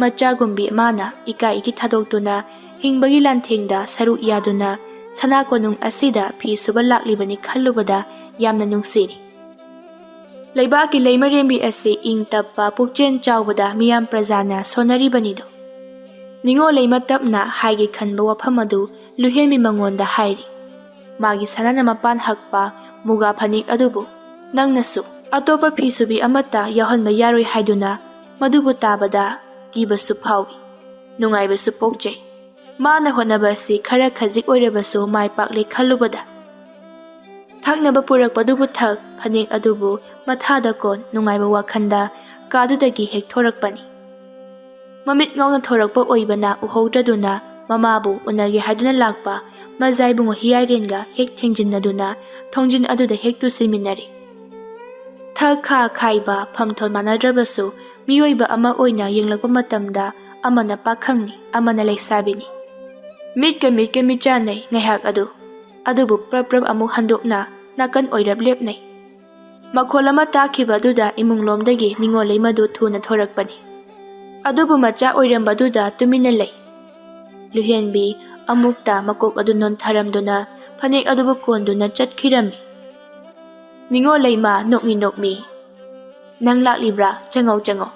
ꯃꯆꯥꯒꯨꯝꯕꯤ ꯃꯥꯅ ꯏꯀꯥꯏ ꯏꯀꯤ ꯊꯥꯗꯣꯛꯇꯨꯅ ꯍꯤꯡꯕꯒꯤ ꯂꯥꯟꯊꯦꯡꯗ ꯁꯔꯨꯛ ꯌꯥꯗꯨꯅ ꯁꯅꯥ ꯀꯣꯅꯨꯡ ꯑꯁꯤꯗ ꯐꯤ ꯁꯨꯕ ꯂꯥꯛꯂꯤꯕꯅꯤ ꯈꯜꯂꯨꯕꯗ ꯌꯥꯝꯅ ꯅꯨꯡꯁꯤꯔꯤ꯫ ꯂꯩꯕꯥꯛꯀꯤ ꯂꯩꯃꯔꯦꯝꯕꯤ ꯑꯁꯤ ꯏꯪ ꯇꯞꯄ ꯄꯨꯛꯆꯦꯜ ꯆꯥꯎꯕꯗ ꯃꯤꯌꯥꯝ ꯄ꯭ꯔꯖꯥꯅ ꯁꯣꯟꯅꯔꯤꯕꯅꯤꯗꯣ꯫ ꯅꯤꯉꯣꯜ ꯂꯩꯃ ꯇꯞꯅ ꯍꯥꯏꯒꯦ ꯈꯟꯕ ꯋꯥꯐꯝ ꯑꯗꯨ ꯂꯨꯍꯦꯟꯕꯤ ꯃꯉꯣꯟꯗ ꯍꯥꯏꯔꯤ꯫ ꯃꯥꯒꯤ ꯁꯅꯥꯅ ꯃꯄꯥꯟ ꯍꯛꯄ ꯃꯨꯒꯥ ꯐꯅꯦꯛ ꯑꯗꯨꯕꯨ ꯅꯪꯅꯁꯨ ꯑꯇꯣꯞꯄ ꯐꯤ ꯁꯨꯕꯤ ꯑꯃꯠꯇ ꯌꯥꯎꯍꯟꯕ ꯌꯥꯔꯣꯏ ꯍꯥꯏꯗꯨꯅ ꯃꯗꯨꯕꯨ ꯇꯥꯕꯗ ꯀꯤꯕꯁꯨ ꯐꯥꯎꯏ, ꯅꯨꯡꯉꯥꯏꯕꯁꯨ ꯄꯣꯛꯆꯩ꯫ ꯃꯥꯅ ꯍꯣꯠꯅꯕ ꯑꯁꯤ ꯈꯔ ꯈꯖꯤꯛ ꯑꯣꯏꯔꯕꯁꯨ ꯃꯥꯏ ꯄꯥꯛꯂꯦ ꯈꯜꯂꯨꯕꯗ꯫ ꯊꯛꯅꯕ ꯄꯨꯔꯛꯄꯗꯨꯕꯨ ꯊꯛ, ꯐꯅꯦꯛ ꯑꯗꯨꯕꯨ ꯃꯊꯥꯗ ꯀꯣꯟ, ꯅꯨꯡꯉꯥꯏꯕ ꯋꯥꯈꯜꯗ ꯀꯥꯗꯨꯗꯒꯤ ꯍꯦꯛ ꯊꯣꯔꯛꯄꯅꯤ꯫ ꯃꯃꯤꯠ ꯉꯥꯎꯅ ꯊꯣꯔꯛꯄ ꯑꯣꯏꯕꯅ ꯎꯍꯧꯗ꯭ꯔꯗꯨꯅ ꯃꯃꯥꯕꯨ ꯎꯅꯒꯦ ꯍꯥꯏꯗꯨꯅ ꯂꯥꯛꯄ ꯃꯖꯥ ꯏꯕꯨꯡꯉꯣ ꯍꯤꯌꯥꯏꯔꯦꯟꯒ ꯍꯦꯛ ꯊꯦꯡꯖꯤꯟꯅꯗꯨꯅ ꯊꯣꯡꯖꯤꯟ ꯑꯗꯨꯗ ꯍꯦꯛ ꯇꯨꯁꯤꯟꯃꯤꯟꯅꯔꯦ꯫ ꯊꯛ ꯈꯥ ꯈꯥꯏꯕ ꯐꯝꯊꯣꯟ ꯃꯥꯟꯅꯗ꯭ꯔꯕꯁꯨ ꯃꯤꯑꯣꯏꯕ ꯑꯃ ꯑꯣꯏꯅ ꯌꯦꯡꯂꯛꯄ ꯃꯇꯝꯗ ꯑꯃꯅ ꯄꯥꯈꯪꯅꯤ, ꯑꯃꯅ ꯂꯩꯁꯥꯕꯤꯅꯤ꯫ ꯃꯤꯠꯀ ꯃꯤꯠꯀ ꯃꯤꯠ ꯆꯥꯟꯅꯩ ꯉꯥꯏꯍꯥꯛ ꯑꯗꯨ꯫ ꯑꯗꯨꯕꯨ ꯄ꯭ꯔꯞ ꯄ꯭ꯔꯞ ꯑꯃꯨꯛ ꯍꯟꯗꯣꯛꯅ ꯅꯥꯀꯟ ꯑꯣꯏꯔꯞ ꯂꯦꯞꯅꯩ꯫ ꯃꯈꯣꯜ ꯑꯃ ꯇꯥꯈꯤꯕ ꯑꯗꯨꯗ ꯏꯃꯨꯡꯂꯣꯝꯗꯒꯤ ꯅꯤꯉꯣꯜ ꯂꯩꯃꯗꯨ ꯊꯨꯅ ꯊꯣꯔꯛꯄꯅꯤ꯫ ꯑꯗꯨꯕꯨ ꯃꯆꯥ ꯑꯣꯏꯔꯝꯕꯗꯨꯗ ꯇꯨꯃꯤꯟꯅ ꯂꯩ꯫ ꯂꯨꯍꯦꯟꯕꯤ ꯑꯃꯨꯛꯇ ꯃꯀꯣꯛ ꯑꯗꯨ ꯅꯣꯟꯊꯔꯝꯗꯨꯅ ꯐꯅꯦꯛ ꯑꯗꯨꯕꯨ ꯀꯣꯟꯗꯨꯅ ꯆꯠꯈꯤꯔꯝꯃꯤ꯫ ꯅꯤꯉꯣꯜ ꯂꯩꯃ ꯅꯣꯛꯃꯤ ꯅꯣꯛꯃꯤ, "ꯅꯪ ꯂꯥꯛꯂꯤꯕ꯭ꯔꯥ? ꯆꯪꯉꯧ, ꯆꯪꯉꯧ꯫"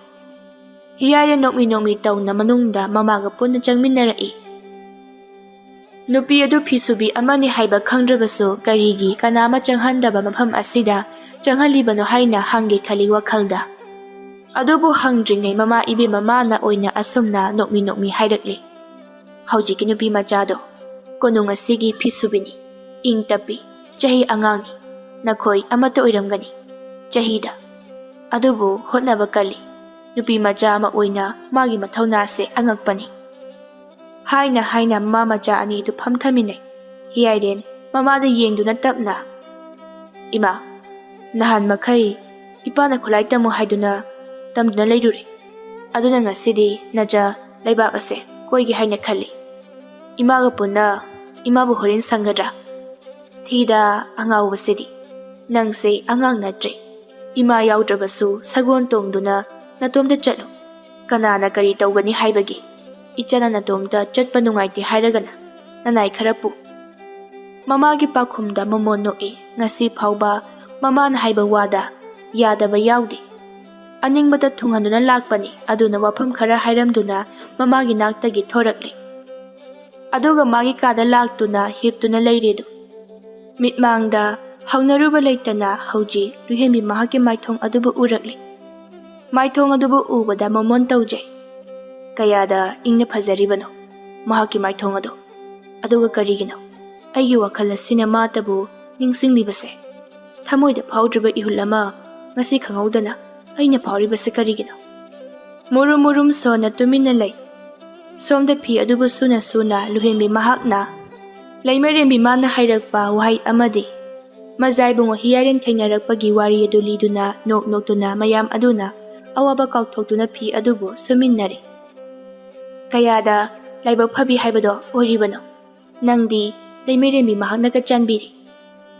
ꯍꯤꯌꯥꯏꯔꯦ ꯅꯣꯛꯃꯤ ꯅꯣꯛꯃꯤ ꯇꯧꯅ ꯃꯅꯨꯡꯗ ꯃꯃꯥꯒ ꯄꯨꯟꯅ ꯆꯪꯃꯤꯟꯅꯔꯛꯏ꯫ ꯅꯨꯄꯤ ꯑꯗꯨ ꯐꯤꯁꯨꯕꯤ ꯑꯃꯅꯤ ꯍꯥꯏꯕ ꯈꯪꯗ꯭ꯔꯕꯁꯨ ꯀꯔꯤꯒꯤ ꯀꯅꯥ ꯑꯃ ꯆꯪꯍꯟꯗꯕ ꯃꯐꯝ ꯑꯁꯤꯗ ꯆꯪꯍꯜꯂꯤꯕꯅꯣ ꯍꯥꯏꯅ ꯍꯪꯒꯦ ꯈꯜꯂꯤ ꯋꯥꯈꯜꯗ꯫ ꯑꯗꯨꯕꯨ ꯍꯪꯗ꯭ꯔꯤꯉꯩ ꯃꯃꯥ ꯏꯕꯦꯝꯃ ꯃꯥꯅ ꯑꯣꯏꯅ ꯑꯁꯨꯝꯅ ꯅꯣꯛꯃꯤ ꯅꯣꯛꯃꯤ ꯍꯥꯏꯔꯛꯂꯦ, "ꯍꯧꯖꯤꯛꯀꯤ ꯅꯨꯄꯤ ꯃꯆꯥꯗꯣ ꯀꯣꯅꯨꯡ ꯑꯁꯤꯒꯤ ꯐꯤꯁꯨꯕꯤꯅꯤ, ꯏꯪ ꯇꯞꯄꯤ, ꯆꯍꯤ ꯑꯉꯥꯡꯅꯤ, ꯅꯈꯣꯏ ꯑꯃꯠꯇ ꯑꯣꯏꯔꯝꯒꯅꯤ ꯆꯍꯤꯗ꯫ ꯑꯗꯨꯕꯨ ꯍꯣꯠꯅꯕ ꯀꯜꯂꯤ꯫ ꯅꯨꯄꯤ ꯃꯆꯥ ꯑꯃ ꯑꯣꯏꯅ ꯃꯥꯒꯤ ꯃꯊꯧꯅꯥꯁꯦ ꯑꯉꯛꯄꯅꯤ꯫" ꯍꯥꯏꯅ ꯍꯥꯏꯅ ꯃꯃꯥ ꯃꯆꯥ ꯑꯅꯤꯗꯨ ꯐꯝꯊꯃꯤꯟꯅꯩ꯫ ꯍꯤꯌꯥꯏꯔꯦꯟ ꯃꯃꯥꯗ ꯌꯦꯡꯗꯨꯅ ꯇꯞꯅ, "ꯏꯃꯥ, ꯅꯍꯥꯟ ꯃꯈꯩ ꯏꯄꯥꯅ ꯈꯨꯠꯂꯥꯏ ꯇꯝꯃꯨ ꯍꯥꯏꯗꯨꯅ ꯇꯝꯗꯨꯅ ꯂꯩꯔꯨꯔꯦ꯫ ꯑꯗꯨꯅ ꯉꯁꯤꯗꯤ ꯅꯆꯥ ꯂꯩꯕꯥꯛ ꯑꯁꯦ ꯀꯣꯏꯒꯦ ꯍꯥꯏꯅ ꯈꯜꯂꯤ꯫ ꯏꯃꯥꯒ ꯄꯨꯟꯅ ꯏꯃꯥꯕꯨ ꯍꯣꯔꯦꯟ ꯁꯪꯒꯗ꯭ꯔꯥ?" ꯊꯤꯗ ꯑꯉꯥꯎꯕꯁꯤꯗꯤ꯫ "ꯅꯪꯁꯦ ꯑꯉꯥꯡ ꯅꯠꯇ꯭ꯔꯦ꯫ ꯏꯃꯥ ꯌꯥꯎꯗ꯭ꯔꯕꯁꯨ ꯁꯒꯣꯜ ꯇꯣꯡꯗꯨꯅ ꯅꯇꯣꯝꯇ ꯆꯠꯂꯨ꯫ ꯀꯅꯥꯅ ꯀꯔꯤ ꯇꯧꯒꯅꯤ ꯍꯥꯏꯕꯒꯦ?" "ꯏꯆꯥꯅ ꯅꯇꯣꯝꯇ ꯆꯠꯄ ꯅꯨꯡꯉꯥꯏꯇꯦ ꯍꯥꯏꯔꯒꯅ ꯅꯅꯥꯏ ꯈꯔ ꯄꯨ"꯫ ꯃꯃꯥꯒꯤ ꯄꯥꯎꯈꯨꯝꯗ ꯃꯣꯃꯣꯟ ꯅꯣꯛꯏ꯫ ꯉꯁꯤ ꯐꯥꯎꯕ ꯃꯃꯥꯅ ꯍꯥꯏꯕ ꯋꯥꯗ ꯌꯥꯗꯕ ꯌꯥꯎꯗꯦ꯫ ꯑꯅꯤꯡꯕꯗ ꯊꯨꯡꯍꯟꯗꯨꯅ ꯂꯥꯛꯄꯅꯤ꯫ ꯑꯗꯨꯅ ꯋꯥꯐꯝ ꯈꯔ ꯍꯥꯏꯔꯝꯗꯨꯅ ꯃꯃꯥꯒꯤ ꯅꯥꯛꯇꯒꯤ ꯊꯣꯔꯛꯂꯦ꯫ ꯑꯗꯨꯒ ꯃꯥꯒꯤ ꯀꯥꯗ ꯂꯥꯛꯇꯨꯅ ꯍꯤꯞꯇꯨꯅ ꯂꯩꯔꯦꯗꯨ꯫ ꯃꯤꯠꯃꯥꯡꯗ ꯍꯧꯅꯔꯨꯕ ꯂꯩꯇꯅ ꯍꯧꯖꯤꯛ ꯂꯨꯍꯦꯟꯕꯤ ꯃꯍꯥꯛꯀꯤ ꯃꯥꯏꯊꯣꯡ ꯑꯗꯨꯕꯨ ꯎꯔꯛꯂꯦ꯫ ꯃꯥꯏꯊꯣꯡ ꯑꯗꯨꯕꯨ ꯎꯕꯗ ꯃꯣꯃꯣꯟ ꯇꯧꯖꯩ꯫ ꯀꯌꯥꯗ ꯏꯪꯅ ꯐꯖꯔꯤꯕꯅꯣ ꯃꯍꯥꯛꯀꯤ ꯃꯥꯏꯊꯣꯡ ꯑꯗꯣ꯫ ꯑꯗꯨꯒ ꯀꯔꯤꯒꯤꯅꯣ ꯑꯩꯒꯤ ꯋꯥꯈꯜ ꯑꯁꯤꯅ ꯃꯥꯇꯕꯨ ꯅꯤꯡꯁꯤꯡꯂꯤꯕꯁꯦ? ꯊꯃꯣꯏꯗ ꯐꯥꯎꯗ꯭ꯔꯤꯕ ꯏꯍꯨꯜ ꯑꯃ ꯉꯁꯤ ꯈꯪꯍꯧꯗꯅ ꯑꯩꯅ ꯐꯥꯎꯔꯤꯕꯁꯦ ꯀꯔꯤꯒꯤꯅꯣ? ꯃꯨꯔꯨꯝ ꯃꯨꯔꯨꯝ ꯁꯣꯟꯅ ꯇꯨꯃꯤꯟꯅ ꯂꯩ꯫ ꯁꯣꯝꯗ ꯐꯤ ꯑꯗꯨꯕꯨ ꯁꯨꯅ ꯁꯨꯅ ꯂꯨꯍꯦꯟꯕꯤ ꯃꯍꯥꯛꯅ ꯂꯩꯃꯔꯦꯝꯕꯤ ꯃꯥꯅ ꯍꯥꯏꯔꯛꯄ ꯋꯥꯍꯩ ꯑꯃꯗꯤ ꯃꯖꯥꯏꯕꯨꯡ ꯍꯤꯌꯥꯏꯔꯦꯟ ꯊꯦꯡꯅꯔꯛꯄꯒꯤ ꯋꯥꯔꯤ ꯑꯗꯨ ꯂꯤꯗꯨꯅ ꯅꯣꯛ ꯅꯣꯛꯇꯨꯅ ꯃꯌꯥꯝ ꯑꯗꯨꯅ ꯑꯋꯥꯕ ꯀꯥꯎꯊꯣꯛꯇꯨꯅ ꯐꯤ ꯑꯗꯨꯕꯨ ꯁꯨꯃꯤꯟꯅꯔꯦ꯫ ꯀꯌꯥꯗ ꯂꯥꯏꯕꯛ ꯐꯕꯤ ꯍꯥꯏꯕꯗꯣ ꯑꯣꯏꯔꯤꯕꯅꯣ꯫ ꯅꯪꯗꯤ ꯂꯩꯃꯔꯦꯝꯕꯤ ꯃꯍꯥꯛꯅꯒ ꯆꯥꯟꯕꯤꯔꯦ꯫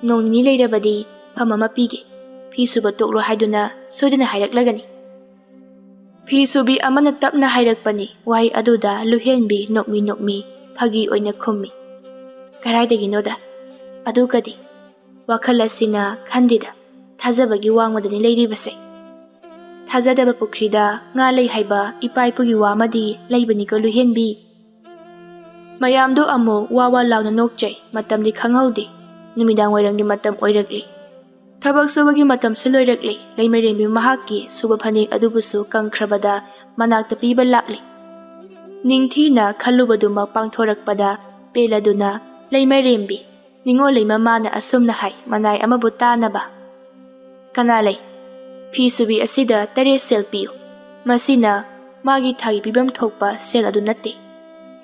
ꯅꯣꯡ ꯅꯤꯅꯤ ꯂꯩꯔꯕꯗꯤ ꯐꯝ ꯑꯃ ꯄꯤꯒꯦ꯫ ꯐꯤ ꯁꯨꯕ ꯇꯣꯛꯂꯣ ꯍꯥꯏꯗꯨꯅ ꯁꯣꯏꯗꯅ ꯍꯥꯏꯔꯛꯂꯒꯅꯤ꯫ ꯐꯤ ꯁꯨꯕꯤ ꯑꯃꯅ ꯇꯞꯅ ꯍꯥꯏꯔꯛꯄꯅꯤ꯫ ꯋꯥꯍꯩ ꯑꯗꯨꯗ ꯂꯨꯍꯦꯟꯕꯤ ꯅꯣꯛꯃꯤ ꯅꯣꯛꯃꯤ ꯐꯥꯒꯤ ꯑꯣꯏꯅ ꯈꯨꯝꯃꯤ꯫ ꯀꯗꯥꯏꯗꯒꯤꯅꯣꯗ꯫ ꯑꯗꯨꯒꯗꯤ ꯋꯥꯈꯜ ꯑꯁꯤꯅ ꯈꯟꯗꯦꯗ꯫ ꯊꯥꯖꯕꯒꯤ ꯋꯥꯡꯃꯗꯅꯤ ꯂꯩꯔꯤꯕꯁꯦ꯫ ꯊꯥꯖꯗꯕ ꯄꯨꯈ꯭ꯔꯤꯗ ꯉꯥ ꯂꯩ ꯍꯥꯏꯕ ꯏꯄꯥ ꯏꯄꯨꯒꯤ ꯋꯥ ꯑꯃꯗꯤ ꯂꯩꯕꯅꯤꯀꯣ ꯂꯨꯍꯦꯟꯕꯤ꯫ ꯃꯌꯥꯝꯗꯨ ꯑꯃꯨꯛ ꯋꯥ ꯋꯥ ꯂꯥꯎꯅ ꯅꯣꯛꯆꯩ꯫ ꯃꯇꯝꯗꯤ ꯈꯪꯍꯧꯗꯦ꯫ ꯅꯨꯃꯤꯗꯥꯡ ꯋꯥꯏꯔꯝꯒꯤ ꯃꯇꯝ ꯑꯣꯏꯔꯛꯂꯤ꯫ ꯊꯕꯛ ꯁꯨꯕꯒꯤ ꯃꯇꯝꯁꯨ ꯂꯣꯏꯔꯛꯂꯤ꯫ ꯂꯩꯃꯔꯦꯝꯕꯤ ꯃꯍꯥꯛꯀꯤ ꯁꯨꯕ ꯐꯅꯦꯛ ꯑꯗꯨꯕꯨꯁꯨ ꯀꯪꯈ꯭ꯔꯕꯗ ꯃꯅꯥꯛꯇ ꯄꯤꯕ ꯂꯥꯛꯂꯤ꯫ ꯅꯤꯡꯊꯤꯅ ꯈꯜꯂꯨꯕꯗꯨꯃꯛ ꯄꯥꯡꯊꯣꯔꯛꯄꯗ ꯄꯦꯜꯂꯗꯨꯅ ꯂꯩꯃꯔꯦꯝꯕꯤ, ꯅꯤꯉꯣꯜ ꯂꯩꯃ ꯃꯥꯅ ꯑꯁꯨꯝꯅ ꯍꯥꯏ, ꯃꯅꯥꯏ ꯑꯃꯕꯨ ꯇꯥꯅꯕ꯫ "ꯀꯅꯥ ꯂꯩ? ꯐꯤ ꯁꯨꯕꯤ ꯑꯁꯤꯗ ꯇꯔꯦꯠ ꯁꯦꯜ ꯄꯤꯌꯨ꯫ ꯃꯁꯤꯅ ꯃꯥꯒꯤ ꯊꯥꯒꯤ ꯄꯤꯐꯝ ꯊꯣꯛꯄ ꯁꯦꯜ ꯑꯗꯨ ꯅꯠꯇꯦ꯫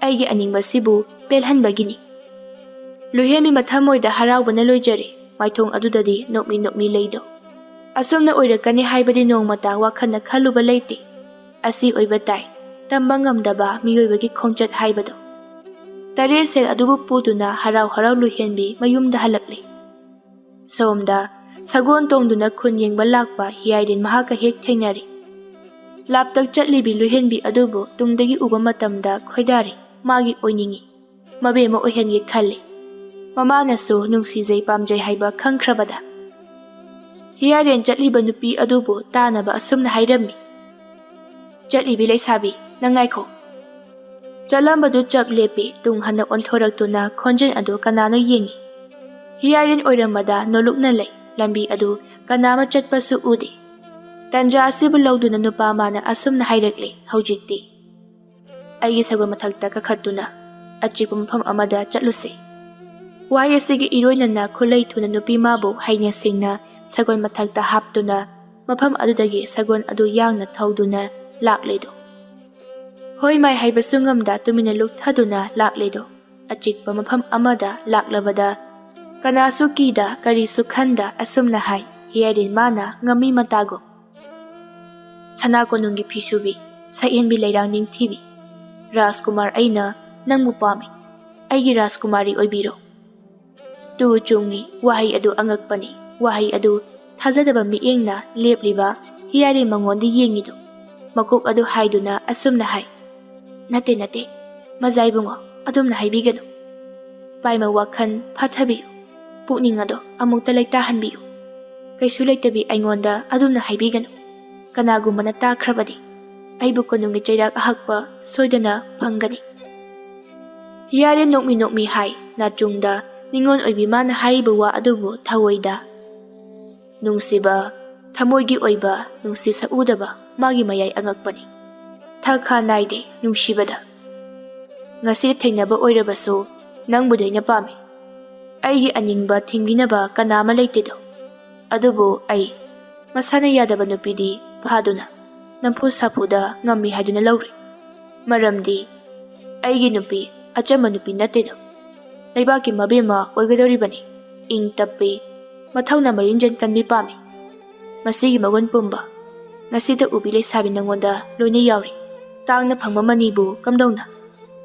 ꯑꯩꯒꯤ ꯑꯅꯤꯡꯕꯁꯤꯕꯨ ꯄꯦꯜꯍꯟꯕꯒꯤꯅꯤ"꯫ ꯂꯨꯍꯦꯟꯕꯤ ꯃꯊꯃꯣꯏꯗ ꯍꯔꯥꯎꯕꯅ ꯂꯣꯏꯖꯔꯦ꯫ ꯃꯥꯏꯊꯣꯡ ꯑꯗꯨꯗꯗꯤ ꯅꯣꯛꯃꯤ ꯅꯣꯛꯃꯤ ꯂꯩꯗꯣ꯫ ꯑꯁꯨꯝꯅ ꯑꯣꯏꯔꯛꯀꯅꯤ ꯍꯥꯏꯕꯗꯤ ꯅꯣꯡꯃꯇ ꯋꯥꯈꯜꯅ ꯈꯜꯂꯨꯕ ꯂꯩꯇꯦ꯫ ꯑꯁꯤ ꯑꯣꯏꯕ ꯇꯥꯏ, ꯇꯝꯕ ꯉꯝꯗꯕ ꯃꯤꯑꯣꯏꯕꯒꯤ ꯈꯣꯡꯆꯠ ꯍꯥꯏꯕꯗꯣ꯫ ꯇꯔꯦꯠ ꯁꯦꯜ ꯑꯗꯨꯕꯨ ꯄꯨꯗꯨꯅ ꯍꯔꯥꯎ ꯍꯔꯥꯎ ꯂꯨꯍꯦꯟꯕꯤ ꯃꯌꯨꯝꯗ ꯍꯜꯂꯛꯂꯦ꯫ ꯁꯣꯝꯗ ꯁꯒꯣꯜ ꯇꯣꯡꯗꯨꯅ ꯈꯨꯟ ꯌꯦꯡꯕ ꯂꯥꯛꯄ ꯍꯤꯌꯥꯏꯔꯦꯟ ꯃꯍꯥꯛꯀ ꯍꯦꯛ ꯊꯦꯡꯅꯔꯦ꯫ ꯂꯥꯞꯇꯛ ꯆꯠꯂꯤꯕꯤ ꯂꯨꯍꯦꯟꯕꯤ ꯑꯗꯨꯕꯨ ꯇꯨꯡꯗꯒꯤ ꯎꯕ ꯃꯇꯝꯗ ꯈꯣꯏꯗꯥꯔꯤ꯫ ꯃꯥꯒꯤ ꯑꯣꯏꯅꯤꯡꯏ꯫ ꯃꯕꯦꯝꯃ ꯑꯣꯏꯍꯟꯒꯦ ꯈꯜꯂꯤ꯫ ꯃꯃꯥꯅꯁꯨ ꯅꯨꯡꯁꯤꯖꯩ ꯄꯥꯝꯖꯩ ꯍꯥꯏꯕ ꯈꯪꯈ꯭ꯔꯕꯗ꯫ ꯍꯤꯌꯥꯔꯦꯟ ꯆꯠꯂꯤꯕ ꯅꯨꯄꯤ ꯑꯗꯨꯕꯨ ꯇꯥꯅꯕ ꯑꯁꯨꯝꯅ ꯍꯥꯏꯔꯝꯃꯤ, "ꯆꯠꯂꯤꯕꯤ ꯂꯩꯁꯥꯕꯤ, ꯅꯪ ꯉꯥꯏꯈꯣ꯫" ꯆꯠꯂꯝꯕꯗꯨ ꯆꯞ ꯂꯦꯞꯄꯤ꯫ ꯇꯨꯡ ꯍꯟꯅ ꯑꯣꯟꯊꯣꯔꯛꯇꯨꯅ ꯈꯣꯟꯖꯦꯜ ꯑꯗꯨ ꯀꯅꯥꯅꯣ ꯌꯦꯡꯏ꯫ ꯍꯤꯌꯥꯔꯦꯟ ꯑꯣꯏꯔꯝꯕꯗ ꯅꯣꯂꯨꯛꯅ ꯂꯩ꯫ ꯂꯝꯕꯤ ꯑꯗꯨ ꯀꯅꯥ ꯑꯃ ꯆꯠꯄꯁꯨ ꯎꯗꯦ꯫ ꯇꯟꯖꯥ ꯑꯁꯤꯕꯨ ꯂꯧꯗꯨꯅ ꯅꯨꯄꯥ ꯑꯃꯅ ꯑꯁꯨꯝꯅ ꯍꯥꯏꯔꯛꯂꯦ, "ꯍꯧꯖꯤꯛꯇꯤ ꯑꯩꯒꯤ ꯁꯒꯣꯜ ꯃꯊꯛꯇ ꯀꯥꯈꯠꯇꯨꯅ ꯑꯆꯤꯛꯄ ꯃꯐꯝ ꯑꯃꯗ ꯆꯠꯂꯨꯁꯤ꯫" ꯋꯥꯍꯩ ꯑꯁꯤꯒꯤ ꯏꯔꯣꯏꯅꯅ ꯈꯨꯂꯩ ꯊꯨꯅ ꯅꯨꯄꯤ ꯃꯥꯕꯨ ꯍꯩꯅ ꯁꯤꯡꯅ ꯁꯒꯣꯜ ꯃꯊꯛꯇ ꯍꯥꯞꯇꯨꯅ ꯃꯐꯝ ꯑꯗꯨꯗꯒꯤ ꯁꯒꯣꯜ ꯑꯗꯨ ꯌꯥꯡꯅ ꯊꯧꯗꯨꯅ ꯂꯥꯛꯂꯦꯗꯣ꯫ ꯍꯣꯏ ꯃꯥꯏ ꯍꯥꯏꯕꯁꯨ ꯉꯝꯗ ꯇꯨꯃꯤꯟꯅ ꯂꯨꯞꯊꯗꯨꯅ ꯂꯥꯛꯂꯦꯗꯣ꯫ ꯑꯆꯤꯛꯄ ꯃꯐꯝ ꯑꯃꯗ ꯂꯥꯛꯂꯕꯗ ꯀꯅꯥꯁꯨ ꯀꯤꯗ ꯀꯔꯤꯁꯨ ꯈꯟꯗ ꯑꯁꯨꯝꯅ ꯍꯥꯏ, ꯍꯤꯌꯥꯔꯦꯟ ꯃꯥꯅ ꯉꯝꯃꯤ ꯃꯇꯥꯒꯨꯝ, "ꯁꯅꯥ ꯀꯣꯅꯨꯡꯒꯤ ꯐꯤꯁꯨꯕꯤ, ꯁꯛꯍꯦꯟꯕꯤ ꯂꯩꯔꯥꯡ ꯅꯤꯡꯊꯤꯕꯤ, ꯔꯥꯖꯀꯨꯃꯥꯔ ꯑꯩꯅ ꯅꯪꯕꯨ ꯄꯥꯝꯃꯤ꯫ ꯑꯩꯒꯤ ꯔꯥꯖꯀꯨꯃꯥꯔꯤ ꯑꯣꯏꯕꯤꯔꯣ꯫" ꯇꯨ ꯆꯨꯝꯉꯤ꯫ ꯋꯥꯍꯩ ꯑꯗꯨ ꯑꯉꯛꯄꯅꯤ꯫ ꯋꯥꯍꯩ ꯑꯗꯨ ꯊꯥꯖꯗꯕ ꯃꯤꯠꯌꯦꯡꯅ ꯂꯦꯞꯂꯤꯕ ꯍꯤꯌꯥꯔꯦꯟ ꯃꯉꯣꯟꯗ ꯌꯦꯡꯉꯤꯗꯨ ꯃꯀꯣꯛ ꯑꯗꯨ ꯍꯥꯏꯗꯨꯅ ꯑꯁꯨꯝꯅ ꯍꯥꯏ, "ꯅꯠꯇꯦ, ꯅꯠꯇꯦ, ꯃꯖꯥ ꯏꯕꯨꯡꯉꯣ, ꯑꯗꯨꯝꯅ ꯍꯥꯏꯕꯤꯒꯅꯨ꯫ ꯄꯥꯏꯃ ꯋꯥꯈꯜ ꯐꯥꯊꯕꯤꯌꯨ꯫ ꯄꯨꯛꯅꯤꯡ ꯑꯗꯣ ꯑꯃꯨꯛꯇ ꯂꯩꯇꯥꯍꯟꯕꯤꯌꯨ꯫ ꯀꯩꯁꯨ ꯂꯩꯇꯕꯤ ꯑꯩꯉꯣꯟꯗ ꯑꯗꯨꯝꯅ ꯍꯥꯏꯕꯤꯒꯅꯨ꯫ ꯀꯅꯥꯒꯨꯝꯕꯅ ꯇꯥꯈ꯭ꯔꯕꯗꯤ ꯑꯩꯕꯨ ꯀꯣꯅꯨꯡꯒꯤ ꯆꯩꯔꯥꯛ ꯑꯍꯛꯄ ꯁꯣꯏꯗꯅ ꯐꯪꯒꯅꯤ꯫" ꯍꯤꯌꯥꯔꯦꯟ ꯅꯣꯛꯃꯤ ꯅꯣꯛꯃꯤ ꯍꯥꯏ, ꯅꯥꯆꯨꯡꯗ ꯅꯤꯉꯣꯜ ꯑꯣꯏꯕꯤ ꯃꯥꯅ ꯍꯥꯏꯔꯤꯕ ꯋꯥ ꯑꯗꯨꯕꯨ ꯊꯑꯣꯏꯗ꯫ ꯅꯨꯡꯁꯤꯕ, ꯊꯃꯣꯏꯒꯤ ꯑꯣꯏꯕ ꯅꯨꯡꯁꯤ ꯁꯛꯎꯗꯕ ꯃꯥꯒꯤ ꯃꯌꯥꯏ ꯑꯉꯛꯄꯅꯤ꯫ ꯊꯛ ꯈꯥ ꯅꯥꯏꯗꯦ ꯅꯨꯡꯁꯤꯕꯗ꯫ ꯉꯁꯤ ꯊꯦꯡꯅꯕ ꯑꯣꯏꯔꯕꯁꯨ ꯅꯪꯕꯨꯗꯤ ꯑꯩꯅ ꯄꯥꯝꯃꯤ꯫ ꯑꯩꯒꯤ ꯑꯅꯤꯡꯕ ꯊꯤꯡꯕꯤꯅꯕ ꯀꯅꯥ ꯑꯃ ꯂꯩꯇꯦꯗꯣ꯫ ꯑꯗꯨꯕꯨ ꯑꯩ ꯃꯁꯥꯅ ꯌꯥꯗꯕ ꯅꯨꯄꯤꯗꯤ ꯐꯥꯗꯨꯅ ꯅꯝꯐꯨ ꯁꯥꯐꯨꯗ ꯉꯝꯃꯤ ꯍꯥꯏꯗꯨꯅ ꯂꯧꯔꯣꯏ꯫ ꯃꯔꯝꯗꯤ ꯑꯩꯒꯤ ꯅꯨꯄꯤ ꯑꯆꯝꯕ ꯅꯨꯄꯤ ꯅꯠꯇꯦꯗꯣ꯫ ꯂꯩꯕꯥꯛꯀꯤ ꯃꯕꯦꯝꯃ ꯑꯣꯏꯒꯗꯧꯔꯤꯕꯅꯤ꯫ ꯏꯪ ꯇꯞꯄꯤ, ꯃꯊꯧꯅꯥ ꯃꯔꯤꯟꯖꯟ ꯀꯟꯕꯤ ꯄꯥꯝꯃꯤ꯫ ꯃꯁꯤꯒꯤ ꯃꯒꯨꯟ ꯄꯨꯝꯕ ꯉꯁꯤꯗ ꯎꯕꯤ ꯂꯩꯁꯥꯕꯤ ꯅꯉꯣꯟꯗ ꯂꯣꯏꯅ ꯌꯥꯎꯔꯤ꯫ ꯇꯥꯡꯅ ꯐꯪꯕ ꯃꯅꯤꯕꯨ ꯀꯝꯗꯧꯅ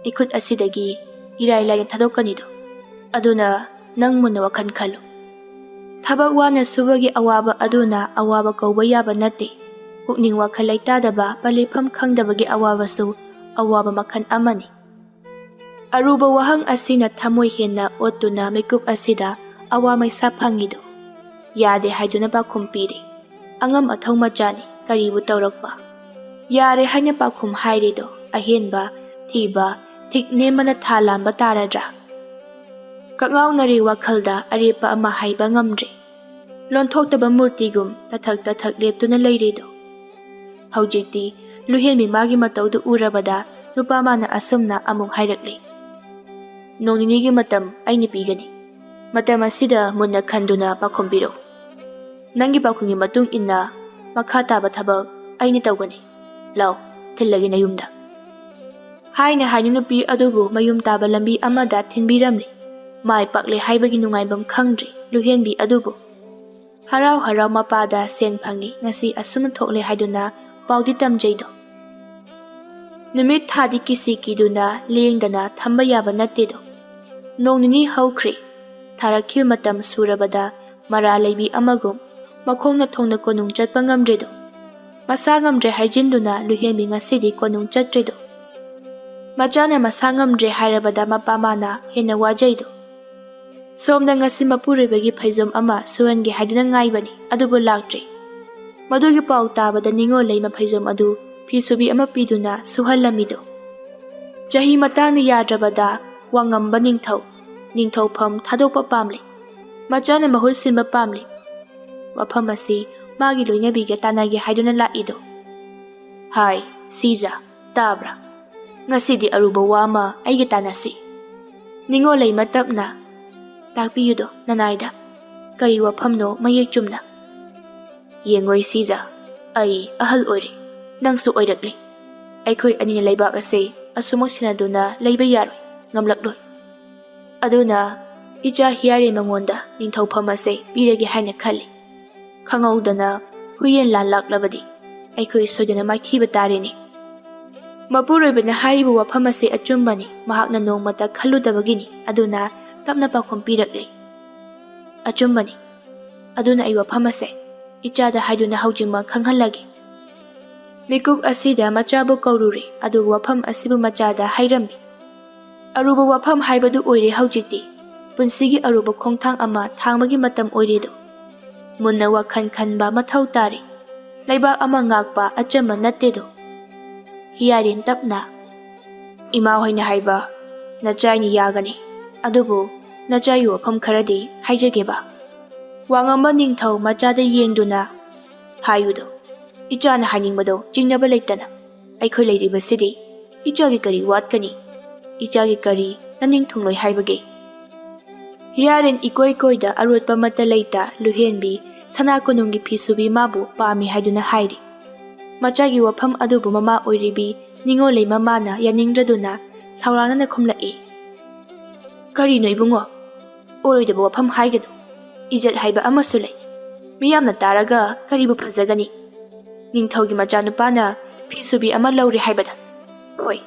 ꯏꯈꯨꯠ ꯑꯁꯤꯗꯒꯤ ꯏꯔꯥꯏ ꯂꯥꯏꯅ ꯊꯥꯗꯣꯛꯀꯅꯤꯗꯣ? ꯑꯗꯨꯅ ꯅꯪ ꯃꯨꯟꯅ ꯋꯥꯈꯜ ꯈꯜꯂꯨ꯫ ꯊꯕꯛ ꯋꯥꯅ ꯁꯨꯕꯒꯤ ꯑꯋꯥꯕ ꯑꯗꯨꯅ ꯑꯋꯥꯕ ꯀꯧꯕ ꯌꯥꯕ ꯅꯠꯇꯦ꯫ ꯄꯨꯛꯅꯤꯡ ꯋꯥꯈꯜ ꯂꯩꯇꯥꯗꯕ, ꯄꯂꯦꯐꯝ ꯈꯪꯗꯕꯒꯤ ꯑꯋꯥꯕꯁꯨ ꯑꯋꯥꯕ ꯃꯈꯜ ꯑꯃꯅꯤ꯫ ꯑꯔꯨꯕ ꯋꯥꯍꯪ ꯑꯁꯤꯅ ꯊꯃꯣꯏ ꯍꯦꯟꯅ ꯑꯣꯠꯇꯨꯅ ꯃꯤꯀꯨꯞ ꯑꯁꯤꯗ ꯑꯋꯥ ꯃꯩꯁꯥ ꯐꯪꯉꯤꯗꯣ꯫ ꯌꯥꯗꯦ ꯍꯥꯏꯗꯨꯅ ꯄꯥꯎꯈꯨꯝ ꯄꯤꯔꯤ꯫ ꯑꯉꯝ ꯑꯊꯧ ꯃꯆꯥꯅꯤ, ꯀꯔꯤꯕꯨ ꯇꯧꯔꯛꯄ? ꯌꯥꯔꯦ ꯍꯥꯏꯅ ꯄꯥꯎꯈꯨꯝ ꯍꯥꯏꯔꯤꯗꯣ ꯑꯍꯦꯟꯕ, ꯊꯤꯕ, ꯊꯤꯛ ꯅꯦꯝꯕꯅ ꯊꯥ ꯂꯥꯝꯕ ꯇꯥꯔꯗ꯭ꯔꯥ? ꯀꯛꯉꯥꯎꯅꯔꯤ ꯋꯥꯈꯜꯗ ꯑꯔꯦꯞꯄ ꯑꯃ ꯍꯥꯏꯕ ꯉꯝꯗ꯭ꯔꯤ꯫ ꯂꯣꯟꯊꯣꯛꯇꯕ ꯃꯨꯔꯇꯤꯒꯨꯝ ꯇꯊꯛ ꯇꯊꯛ ꯂꯦꯞꯇꯨꯅ ꯂꯩꯔꯤꯗꯣ꯫ ꯍꯧꯖꯤꯛꯇꯤ ꯂꯨꯍꯦꯟꯕꯤ ꯃꯥꯒꯤ ꯃꯇꯧꯗꯨ ꯎꯔꯕꯗ ꯅꯨꯄꯥ ꯃꯥꯅ ꯑꯁꯨꯝꯅ ꯑꯃꯨꯛ ꯍꯥꯏꯔꯛꯂꯤ, "ꯅꯣꯡ ꯅꯤꯅꯤꯒꯤ ꯃꯇꯝ ꯑꯩꯅ ꯄꯤꯒꯅꯤ꯫ ꯃꯇꯝ ꯑꯁꯤꯗ ꯃꯨꯟꯅ ꯈꯟꯗꯨꯅ ꯄꯥꯎꯈꯨꯝ ꯄꯤꯔꯛꯎ꯫ ꯅꯪꯒꯤ ꯄꯥꯎꯈꯨꯝꯒꯤ ꯃꯇꯨꯡ ꯏꯟꯅ ꯃꯈꯥ ꯇꯥꯕ ꯊꯕꯛ ꯑꯩꯅ ꯇꯧꯒꯅꯤ꯫ ꯂꯥꯎ, ꯊꯤꯜꯂꯒꯦ ꯅꯌꯨꯝꯗ"꯫ ꯍꯥꯏꯅ ꯍꯥꯏꯅ ꯅꯨꯄꯤ ꯑꯗꯨꯕꯨ ꯃꯌꯨꯝ ꯇꯥꯕ ꯂꯝꯕꯤ ꯑꯃꯗ ꯊꯤꯟꯕꯤꯔꯝꯂꯤ꯫ ꯃꯥꯏ ꯄꯥꯛꯂꯦ ꯍꯥꯏꯕꯒꯤ ꯅꯨꯡꯉꯥꯏꯕꯝ ꯈꯪꯗ꯭ꯔꯤ ꯂꯨꯍꯦꯟꯕꯤ ꯑꯗꯨꯕꯨ꯫ ꯍꯔꯥꯎ ꯍꯔꯥꯎ ꯃꯄꯥꯗ ꯁꯦꯟ ꯐꯪꯉꯤ, ꯉꯁꯤ ꯑꯁꯨꯝꯅ ꯊꯣꯛꯂꯦ ꯍꯥꯏꯗꯨꯅ ꯄꯥꯎꯗꯤ ꯇꯝꯖꯩꯗꯣ꯫ ꯅꯨꯃꯤꯠ ꯊꯥꯗꯤ ꯀꯤꯁꯤ ꯀꯤꯗꯨꯅ ꯂꯦꯡꯗꯅ ꯊꯝꯕ ꯌꯥꯕ ꯅꯠꯇꯦꯗꯣ꯫ ꯅꯣꯡ ꯅꯤꯅꯤ ꯍꯧꯈ꯭ꯔꯦ꯫ ꯊꯥꯔꯛꯈꯤꯕ ꯃꯇꯝ ꯁꯨꯔꯕꯗ ꯃꯔꯥ ꯂꯩꯕꯤ ꯑꯃꯒꯨꯝ ꯃꯈꯣꯡꯅ ꯊꯣꯡꯅ ꯀꯣꯅꯨꯡ ꯆꯠꯄ ꯉꯝꯗ꯭ꯔꯦꯗꯣ꯫ ꯃꯁꯥ ꯉꯝꯗ꯭ꯔꯦ ꯍꯥꯏꯖꯤꯟꯗꯨꯅ ꯂꯨꯍꯦꯟꯕꯤ ꯉꯁꯤꯗꯤ ꯀꯣꯅꯨꯡ ꯆꯠꯇ꯭ꯔꯦꯗꯣ꯫ ꯃꯆꯥꯅ ꯃꯁꯥ ꯉꯝꯗ꯭ꯔꯦ ꯍꯥꯏꯔꯕꯗ ꯃꯄꯥ ꯃꯥꯅ ꯍꯦꯟꯅ ꯋꯥꯖꯩꯗꯣ꯫ ꯁꯣꯝꯗ ꯉꯁꯤ ꯃꯄꯨꯔꯣꯏꯕꯒꯤ ꯐꯩꯖꯣꯝ ꯑꯃ ꯁꯨꯍꯟꯒꯦ ꯍꯥꯏꯗꯨꯅ ꯉꯥꯏꯕꯅꯤ, ꯑꯗꯨꯕꯨ ꯂꯥꯛꯇ꯭ꯔꯤ꯫ ꯃꯗꯨꯒꯤ ꯄꯥꯎ ꯇꯥꯕꯗ ꯅꯤꯉꯣꯜ ꯂꯩꯃ ꯐꯩꯖꯣꯝ ꯑꯗꯨ ꯐꯤ ꯁꯨꯕꯤ ꯑꯃ ꯄꯤꯗꯨꯅ ꯁꯨꯍꯜꯂꯝꯃꯤꯗꯣ꯫ ꯆꯍꯤ ꯃꯇꯥꯡꯅ ꯌꯥꯗ꯭ꯔꯕꯗ ꯋꯥꯉꯝꯕ ꯅꯤꯡꯊꯧ, ꯅꯤꯡꯊꯧꯐꯝ ꯊꯥꯗꯣꯛꯄ ꯄꯥꯝꯂꯤ꯫ ꯃꯆꯥꯅ ꯃꯍꯨꯠ ꯁꯤꯟꯕ ꯄꯥꯝꯂꯤ꯫ ꯋꯥꯐꯝ ꯑꯁꯤ ꯃꯥꯒꯤ ꯂꯣꯏꯅꯕꯤꯒ ꯇꯥꯟꯅꯒꯦ ꯍꯥꯏꯗꯨꯅ ꯂꯥꯛꯏꯗꯣ꯫ ꯍꯥꯏ, ꯁꯤꯖ, ꯇꯥꯕ꯭ꯔꯥ? ꯉꯁꯤꯗꯤ ꯑꯔꯨꯕ ꯋꯥ ꯑꯃ ꯑꯩꯒ ꯇꯥꯟꯅꯁꯤ꯫ ꯅꯤꯉꯣꯜ ꯂꯩꯃ ꯇꯞꯅ, "ꯇꯥꯛꯄꯤꯌꯨꯗꯣ ꯅꯅꯥꯏꯗ꯫ ꯀꯔꯤ ꯋꯥꯐꯝꯅꯣ ꯃꯌꯦꯛ ꯆꯨꯝꯅ?" "ꯌꯦꯡꯉꯣꯏ ꯁꯤꯖ, ꯑꯩ ꯑꯍꯜ ꯑꯣꯏꯔꯦ, ꯅꯪꯁꯨ ꯑꯣꯏꯔꯛꯂꯦ꯫ ꯑꯩꯈꯣꯏ ꯑꯅꯤꯅ ꯂꯩꯕꯥꯛ ꯑꯁꯦ ꯑꯁꯨꯃꯛ ꯁꯦꯟꯅꯗꯨꯅ ꯂꯩꯕ ꯌꯥꯔꯣꯏ, ꯉꯝꯂꯛꯂꯣꯏ꯫ ꯑꯗꯨꯅ ꯏꯆꯥ ꯍꯤꯌꯥꯔꯦ ꯃꯉꯣꯟꯗ ꯅꯤꯡꯊꯧꯐꯝ ꯑꯁꯦ ꯄꯤꯔꯒꯦ ꯍꯥꯏꯅ ꯈꯜꯂꯤ꯫ ꯈꯪꯍꯧꯗꯅ ꯍꯨꯏꯌꯦꯟ ꯂꯥꯟ ꯂꯥꯛꯂꯕꯗꯤ ꯑꯩꯈꯣꯏ ꯁꯣꯏꯗꯅ ꯃꯥꯏꯊꯤꯕ ꯇꯥꯔꯦꯅꯦ꯫ ꯃꯄꯨꯔꯣꯏꯕꯅ ꯍꯥꯏꯔꯤꯕ ꯋꯥꯐꯝ ꯑꯁꯦ ꯑꯆꯨꯝꯕꯅꯤ, ꯃꯍꯥꯛꯅ ꯅꯣꯡꯃꯇ ꯈꯜꯂꯨꯗꯕꯒꯤꯅꯤ, ꯑꯗꯨꯅ ꯇꯞꯅ ꯄꯥꯎꯈꯨꯝ ꯄꯤꯔꯛꯂꯤ꯫ ꯑꯆꯨꯝꯕꯅꯤ꯫ ꯑꯗꯨꯅ ꯑꯩ ꯋꯥꯐꯝ ꯑꯁꯦ ꯏꯆꯥꯗ ꯍꯥꯏꯗꯨꯅ ꯍꯧꯖꯤꯛꯃꯛ ꯈꯪꯍꯜꯂꯒꯦ꯫ ꯃꯤꯀꯨꯞ ꯑꯁꯤꯗ ꯃꯆꯥꯕꯨ ꯀꯧꯔꯨꯔꯦ, ꯑꯗꯨꯒ ꯋꯥꯐꯝ ꯑꯁꯤꯕꯨ ꯃꯆꯥꯗ ꯍꯥꯏꯔꯝꯃꯤ꯫ ꯑꯔꯨꯕ ꯋꯥꯐꯝ ꯍꯥꯏꯕꯗꯨ ꯑꯣꯏꯔꯦ ꯍꯧꯖꯤꯛꯇꯤ꯫ ꯄꯨꯟꯁꯤꯒꯤ ꯑꯔꯨꯕ ꯈꯣꯡꯊꯥꯡ ꯑꯃ ꯊꯥꯡꯕꯒꯤ ꯃꯇꯝ ꯑꯣꯏꯔꯦꯗꯣ꯫ ꯃꯨꯟꯅ ꯋꯥꯈꯜ ꯈꯟꯕ ꯃꯊꯧ ꯇꯥꯔꯦ꯫ ꯂꯩꯕꯥꯛ ꯑꯃ ꯉꯥꯛꯄ ꯑꯆꯝꯕ ꯅꯠꯇꯦꯗꯣ꯫ ꯍꯤꯌꯥꯔꯦꯟ ꯇꯞꯅ, "ꯏꯃꯥ ꯍꯣꯏꯅ ꯍꯥꯏꯕ ꯅꯆꯥꯏꯅ ꯌꯥꯒꯅꯤ, ꯑꯗꯨꯕꯨ ꯅꯆꯥꯏꯒꯤ ꯋꯥꯐꯝ ꯈꯔꯗꯤ ꯍꯥꯏꯖꯒꯦꯕ꯫" ꯋꯥꯉꯝꯕ ꯅꯤꯡꯊꯧ ꯃꯆꯥꯗ ꯌꯦꯡꯗꯨꯅ, "ꯍꯥꯏꯌꯨꯗꯣ, ꯏꯆꯥꯅ ꯍꯥꯏꯅꯤꯡꯕꯗꯣ ꯆꯤꯡꯅꯕ ꯂꯩꯇꯅ꯫ ꯑꯩꯈꯣꯏ ꯂꯩꯔꯤꯕꯁꯤꯗꯤ ꯏꯆꯥꯒꯤ ꯀꯔꯤ ꯋꯥꯠꯀꯅꯤ? ꯏꯆꯥꯒꯤ ꯀꯔꯤ ꯅꯅꯤꯡ ꯊꯨꯡꯂꯣꯏ ꯍꯥꯏꯕꯒꯦ?" ꯍꯤꯌꯥꯔꯦꯟ ꯏꯀꯣꯏ ꯀꯣꯏꯗ ꯑꯔꯣꯠꯄ ꯑꯃꯠꯇ ꯂꯩꯇ ꯂꯨꯍꯦꯟꯕꯤ ꯁꯅꯥ ꯀꯣꯅꯨꯡꯒꯤ ꯐꯤꯁꯨꯕꯤ ꯃꯥꯕꯨ ꯄꯥꯝꯃꯤ ꯍꯥꯏꯗꯨꯅ ꯍꯥꯏꯔꯤ꯫ ꯃꯆꯥꯒꯤ ꯋꯥꯐꯝ ꯑꯗꯨꯕꯨ ꯃꯃꯥ ꯑꯣꯏꯔꯤꯕꯤ ꯅꯤꯉꯣꯜ ꯂꯩꯃ ꯃꯥꯅ ꯌꯥꯅꯤꯡꯗ꯭ꯔꯗꯨꯅ ꯁꯥꯎꯔꯥꯡꯅꯅ ꯈꯨꯝꯂꯛꯏ, "ꯀꯔꯤꯅꯣ ꯏꯕꯨꯡꯉꯣ? ꯑꯣꯏꯔꯣꯏꯗꯕ ꯋꯥꯐꯝ ꯍꯥꯏꯒꯅꯨ꯫ ꯏꯖꯠ ꯍꯥꯏꯕ ꯑꯃꯁꯨ ꯂꯩ꯫ ꯃꯤꯌꯥꯝꯅ ꯇꯥꯔꯒ ꯀꯔꯤꯕꯨ ꯐꯖꯒꯅꯤ? ꯅꯤꯡꯊꯧꯒꯤ ꯃꯆꯥꯅꯨꯄꯥꯅ ꯐꯤꯁꯨꯕꯤ ꯑꯃ ꯂꯧꯔꯦ ꯍꯥꯏꯕꯗ꯫ ꯍꯣꯏ,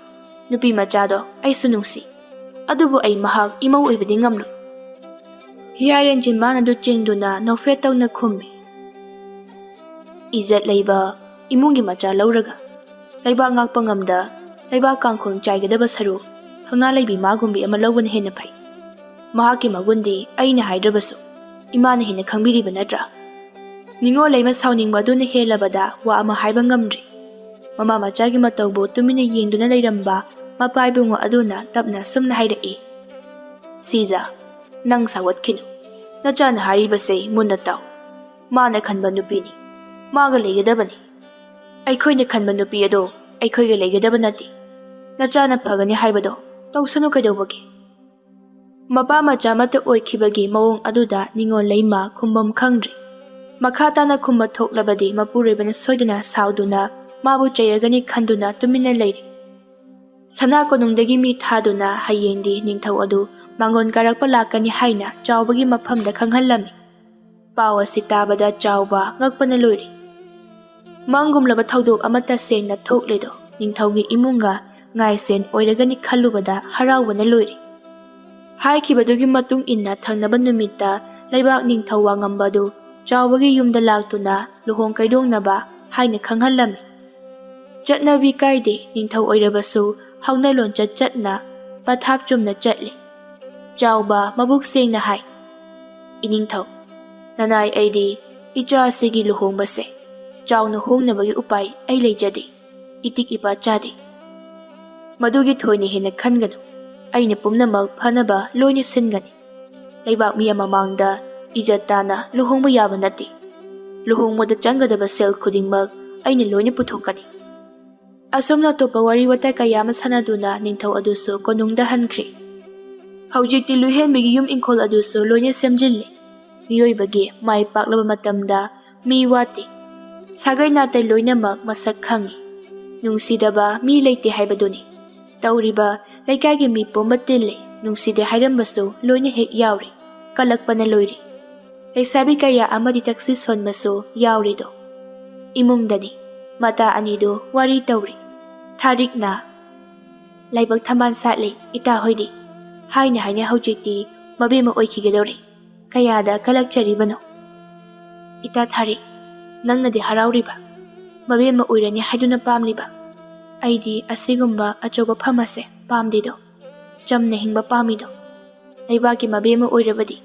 ꯅꯨꯄꯤ ꯃꯆꯥꯗꯣ ꯑꯩꯁꯨ ꯅꯨꯡꯁꯤ, ꯑꯗꯨꯕꯨ ꯑꯩ ꯃꯍꯥꯛ ꯏꯃꯧ ꯑꯣꯏꯕꯗꯤ ꯉꯝꯂꯣꯏ꯫" ꯍꯤꯌꯥꯔꯦꯟ ꯆꯤꯟꯕꯥꯟ ꯑꯗꯨ ꯆꯤꯡꯗꯨꯅ ꯅꯣꯛꯐꯦꯠ ꯇꯧꯅ ꯈꯨꯝꯃꯤ, "ꯏꯖꯠ ꯂꯩꯕ ꯏꯃꯨꯡꯒꯤ ꯃꯆꯥ ꯂꯧꯔꯒ ꯂꯩꯕꯥꯛ ꯉꯥꯛꯄ ꯉꯝꯗ ꯂꯩꯕꯥꯛ ꯀꯥꯡꯈꯣꯡ ꯆꯥꯏꯒꯗꯕ ꯁꯔꯨꯛ ꯊꯧꯅꯥ ꯂꯩꯕꯤ ꯃꯥꯒꯨꯝꯕꯤ ꯑꯃ ꯂꯧꯕꯅ ꯍꯦꯟꯅ ꯐꯩ꯫ ꯃꯍꯥꯛꯀꯤ ꯃꯒꯨꯟꯗꯤ ꯑꯩꯅ ꯍꯥꯏꯗ꯭ꯔꯕꯁꯨ ꯏꯃꯥꯅ ꯍꯦꯟꯅ ꯈꯪꯕꯤꯔꯤꯕ ꯅꯠꯇ꯭ꯔꯥ?" ꯅꯤꯉꯣꯜ ꯂꯩꯃ ꯁꯥꯎꯅꯤꯡꯕ ꯑꯗꯨꯅ ꯍꯦꯜꯂꯕꯗ ꯋꯥ ꯑꯃ ꯍꯥꯏꯕ ꯉꯝꯗ꯭ꯔꯤ꯫ ꯃꯃꯥ ꯃꯆꯥꯒꯤ ꯃꯇꯧꯕꯨ ꯇꯨꯃꯤꯟꯅ ꯌꯦꯡꯗꯨꯅ ꯂꯩꯔꯝꯕ ꯃꯄꯥ ꯏꯕꯨꯡꯉꯣ ꯑꯗꯨꯅ ꯇꯞꯅ ꯁꯨꯝꯅ ꯍꯥꯏꯔꯛꯏ, "ꯁꯤꯖ, ꯅꯪ ꯁꯥꯎꯒꯠꯈꯤꯅꯨ꯫ ꯅꯆꯥꯅ ꯍꯥꯏꯔꯤꯕꯁꯦ ꯃꯨꯟꯅ ꯇꯥꯎ꯫ ꯃꯥꯅ ꯈꯟꯕ ꯅꯨꯄꯤꯅꯤ, ꯃꯥꯒ ꯂꯩꯒꯗꯕꯅꯤ꯫ ꯑꯩꯈꯣꯏꯅ ꯈꯟꯕ ꯅꯨꯄꯤ ꯑꯗꯣ ꯑꯩꯈꯣꯏꯒ ꯂꯩꯒꯗꯕ ꯅꯠꯇꯦ꯫ ꯅꯆꯥꯅ ꯐꯒꯅꯤ ꯍꯥꯏꯕꯗꯣ ꯇꯧꯁꯅꯨ ꯀꯩꯗꯧꯕꯒꯦ?" ꯃꯄꯥ ꯃꯆꯥ ꯑꯃꯠꯇ ꯑꯣꯏꯈꯤꯕꯒꯤ ꯃꯑꯣꯡ ꯑꯗꯨꯗ ꯅꯤꯉꯣꯜ ꯂꯩꯃ ꯈꯨꯝꯕꯝ ꯈꯪꯗ꯭ꯔꯤ꯫ ꯃꯈꯥ ꯇꯥꯅ ꯈꯨꯝꯕ ꯊꯣꯛꯂꯕꯗꯤ ꯃꯄꯨꯔꯣꯏꯕꯅ ꯁꯣꯏꯗꯅ ꯁꯥꯎꯗꯨꯅ ꯃꯥꯕꯨ ꯆꯩꯔꯒꯅꯤ ꯈꯟꯗꯨꯅ ꯇꯨꯃꯤꯟꯅ ꯂꯩꯔꯤ꯫ ꯁꯅꯥ ꯀꯣꯅꯨꯡꯗꯒꯤ ꯃꯤ ꯊꯥꯗꯨꯅ ꯍꯌꯦꯡꯗꯤ ꯅꯤꯡꯊꯧ ꯑꯗꯨ ꯃꯥꯡꯒꯣꯟ ꯀꯥꯔꯛꯄ ꯂꯥꯛꯀꯅꯤ ꯍꯥꯏꯅ ꯆꯥꯎꯕꯒꯤ ꯃꯐꯝꯗ ꯈꯪꯍꯜꯂꯝꯃꯤ꯫ ꯄꯥꯎ ꯑꯁꯤ ꯇꯥꯕꯗ ꯆꯥꯎꯕ ꯉꯛꯄꯅ ꯂꯣꯏꯔꯤ꯫ ꯃꯪꯒꯨꯝꯂꯕ ꯊꯧꯗꯣꯛ ꯑꯃ ꯇꯁꯦꯡꯅ ꯊꯣꯛꯂꯦꯗꯣ ꯅꯤꯡꯊꯧꯒꯤ ꯏꯃꯨꯡꯒ ꯉꯥꯏꯁꯦꯟ ꯑꯣꯏꯔꯒꯅꯤ ꯈꯜꯂꯨꯕꯗ ꯍꯔꯥꯎꯕꯅ ꯂꯣꯏꯔꯤ꯫ ꯍꯥꯏꯈꯤꯕꯗꯨꯒꯤ ꯃꯇꯨꯡ ꯏꯟꯅ ꯊꯪꯅꯕ ꯅꯨꯃꯤꯠꯇ ꯂꯩꯕꯥꯛ ꯅꯤꯡꯊꯧ ꯋꯥꯉꯝꯕꯗꯨ ꯆꯥꯎꯕꯒꯤ ꯌꯨꯝꯗ ꯂꯥꯛꯇꯨꯅ ꯂꯨꯍꯣꯡ ꯀꯩꯗꯣꯡꯅꯕ ꯍꯥꯏꯅ ꯈꯪꯍꯜꯂꯝꯃꯤ꯫ "ꯆꯠꯅꯕꯤ ꯀꯥꯏꯗꯦ, ꯅꯤꯡꯊꯧ ꯑꯣꯏꯔꯕꯁꯨ ꯍꯧꯅ ꯂꯣꯟꯆꯠ ꯆꯠꯅ ꯄꯊꯥꯞ ꯆꯨꯝꯅ ꯆꯠꯂꯤ꯫" ꯆꯥꯎꯕ ꯃꯕꯨꯛ ꯁꯦꯡꯅ ꯍꯥꯏ, "ꯏꯅꯤꯡꯊꯧ, ꯅꯅꯥꯏ ꯑꯩꯗꯤ ꯏꯆꯥ ꯑꯁꯤꯒꯤ ꯂꯨꯍꯣꯡꯕꯁꯦ ꯆꯥꯎꯅ ꯍꯣꯡꯅꯕꯒꯤ ꯎꯄꯥꯏ ꯑꯩ ꯂꯩꯖꯗꯦ, ꯏꯇꯤꯛ ꯏꯄꯥ ꯆꯥꯗꯦ꯫ ꯃꯗꯨꯒꯤ ꯊꯣꯏꯅ ꯍꯦꯟꯅ ꯈꯟꯒꯅꯨ, ꯑꯩꯅ ꯄꯨꯝꯅꯃꯛ ꯐꯅꯕ ꯂꯣꯏꯅ ꯁꯤꯟꯒꯅꯤ꯫ ꯂꯩꯕꯥꯛ ꯃꯤꯌꯥꯝ ꯃꯃꯥꯡꯗ ꯏꯖꯠ ꯇꯥꯅ ꯂꯨꯍꯣꯡꯕ ꯌꯥꯕ ꯅꯠꯇꯦ꯫ ꯂꯨꯍꯣꯡꯕꯗ ꯆꯪꯒꯗꯕ ꯁꯦꯜ ꯈꯨꯗꯤꯡꯃꯛ ꯑꯩꯅ ꯂꯣꯏꯅ ꯄꯨꯊꯣꯛꯀꯅꯤ꯫" ꯑꯁꯨꯝꯅ ꯑꯇꯣꯞꯄ ꯋꯥꯔꯤ ꯋꯥꯇꯥꯏ ꯀꯌꯥ ꯑꯃ ꯁꯥꯟꯅꯗꯨꯅ ꯅꯤꯡꯊꯧ ꯑꯗꯨꯁꯨ ꯀꯣꯅꯨꯡꯗ ꯍꯟꯈ꯭ꯔꯦ꯫ ꯍꯧꯖꯤꯛꯇꯤ ꯂꯨꯍꯦꯟꯕꯤꯒꯤ ꯌꯨꯝ ꯏꯪꯈꯣꯜ ꯑꯗꯨꯁꯨ ꯂꯣꯏꯅ ꯁꯦꯝꯖꯤꯜꯂꯦ꯫ ꯃꯤꯑꯣꯏꯕꯒꯤ ꯃꯥꯏ ꯄꯥꯛꯂꯕ ꯃꯇꯝꯗ ꯃꯤ ꯋꯥꯠꯇꯦ꯫ ꯁꯥꯒꯩ ꯅꯥꯇꯩ ꯂꯣꯏꯅꯃꯛ ꯃꯁꯛ ꯈꯪꯉꯤ꯫ ꯅꯨꯡꯁꯤꯗꯕ ꯃꯤ ꯂꯩꯇꯦ ꯍꯥꯏꯕꯗꯨꯅꯤ꯫ ꯇꯧꯔꯤꯕ ꯂꯩꯀꯥꯏꯒꯤ ꯃꯤ ꯄꯨꯝꯕ ꯇꯤꯜꯂꯤ꯫ ꯅꯨꯡꯁꯤꯗꯦ ꯍꯥꯏꯔꯝꯕꯁꯨ ꯂꯣꯏꯅ ꯍꯦꯛ ꯌꯥꯎꯔꯤ꯫ ꯀꯜꯂꯛꯄꯅ ꯂꯣꯏꯔꯤ꯫ ꯂꯩꯁꯥꯕꯤ ꯀꯌꯥ ꯑꯃꯗꯤ ꯇꯛꯁꯤ ꯁꯣꯟꯕꯁꯨ ꯌꯥꯎꯔꯤꯗꯣ꯫ ꯏꯃꯨꯡꯗꯅꯤ ꯃꯇꯥ ꯑꯅꯤꯗꯨ ꯋꯥꯔꯤ ꯇꯧꯔꯤ꯫ ꯊꯥꯔꯤꯛꯅ, "ꯂꯥꯏꯕꯛ ꯊꯝꯕꯥꯜ ꯁꯥꯠꯂꯤ ꯏꯇꯥ ꯍꯣꯏꯗꯤ꯫ ꯍꯥꯏꯅ ꯍꯥꯏꯅ ꯍꯧꯖꯤꯛꯇꯤ ꯃꯕꯦꯝꯃ ꯑꯣꯏꯈꯤꯒꯗꯧꯔꯦ꯫ ꯀꯌꯥꯗ ꯀꯜꯂꯛꯆꯔꯤꯕꯅꯣ꯫" "ꯏꯇꯥ ꯊꯥꯔꯤꯛ, ꯅꯪꯅꯗꯤ ꯍꯔꯥꯎꯔꯤꯕ, ꯃꯕꯦꯝꯃ ꯑꯣꯏꯔꯅꯤ ꯍꯥꯏꯗꯨꯅ ꯄꯥꯝꯂꯤꯕ꯫ ꯑꯩꯗꯤ ꯑꯁꯤꯒꯨꯝꯕ ꯑꯆꯧꯕ ꯐꯝ ꯑꯁꯦ ꯄꯥꯝꯗꯦꯗꯣ꯫ ꯆꯝꯅ ꯍꯤꯡꯕ ꯄꯥꯝꯃꯤꯗꯣ꯫ ꯂꯩꯕꯥꯛꯀꯤ ꯃꯕꯦꯝꯃ ꯑꯣꯏꯔꯕꯗꯤ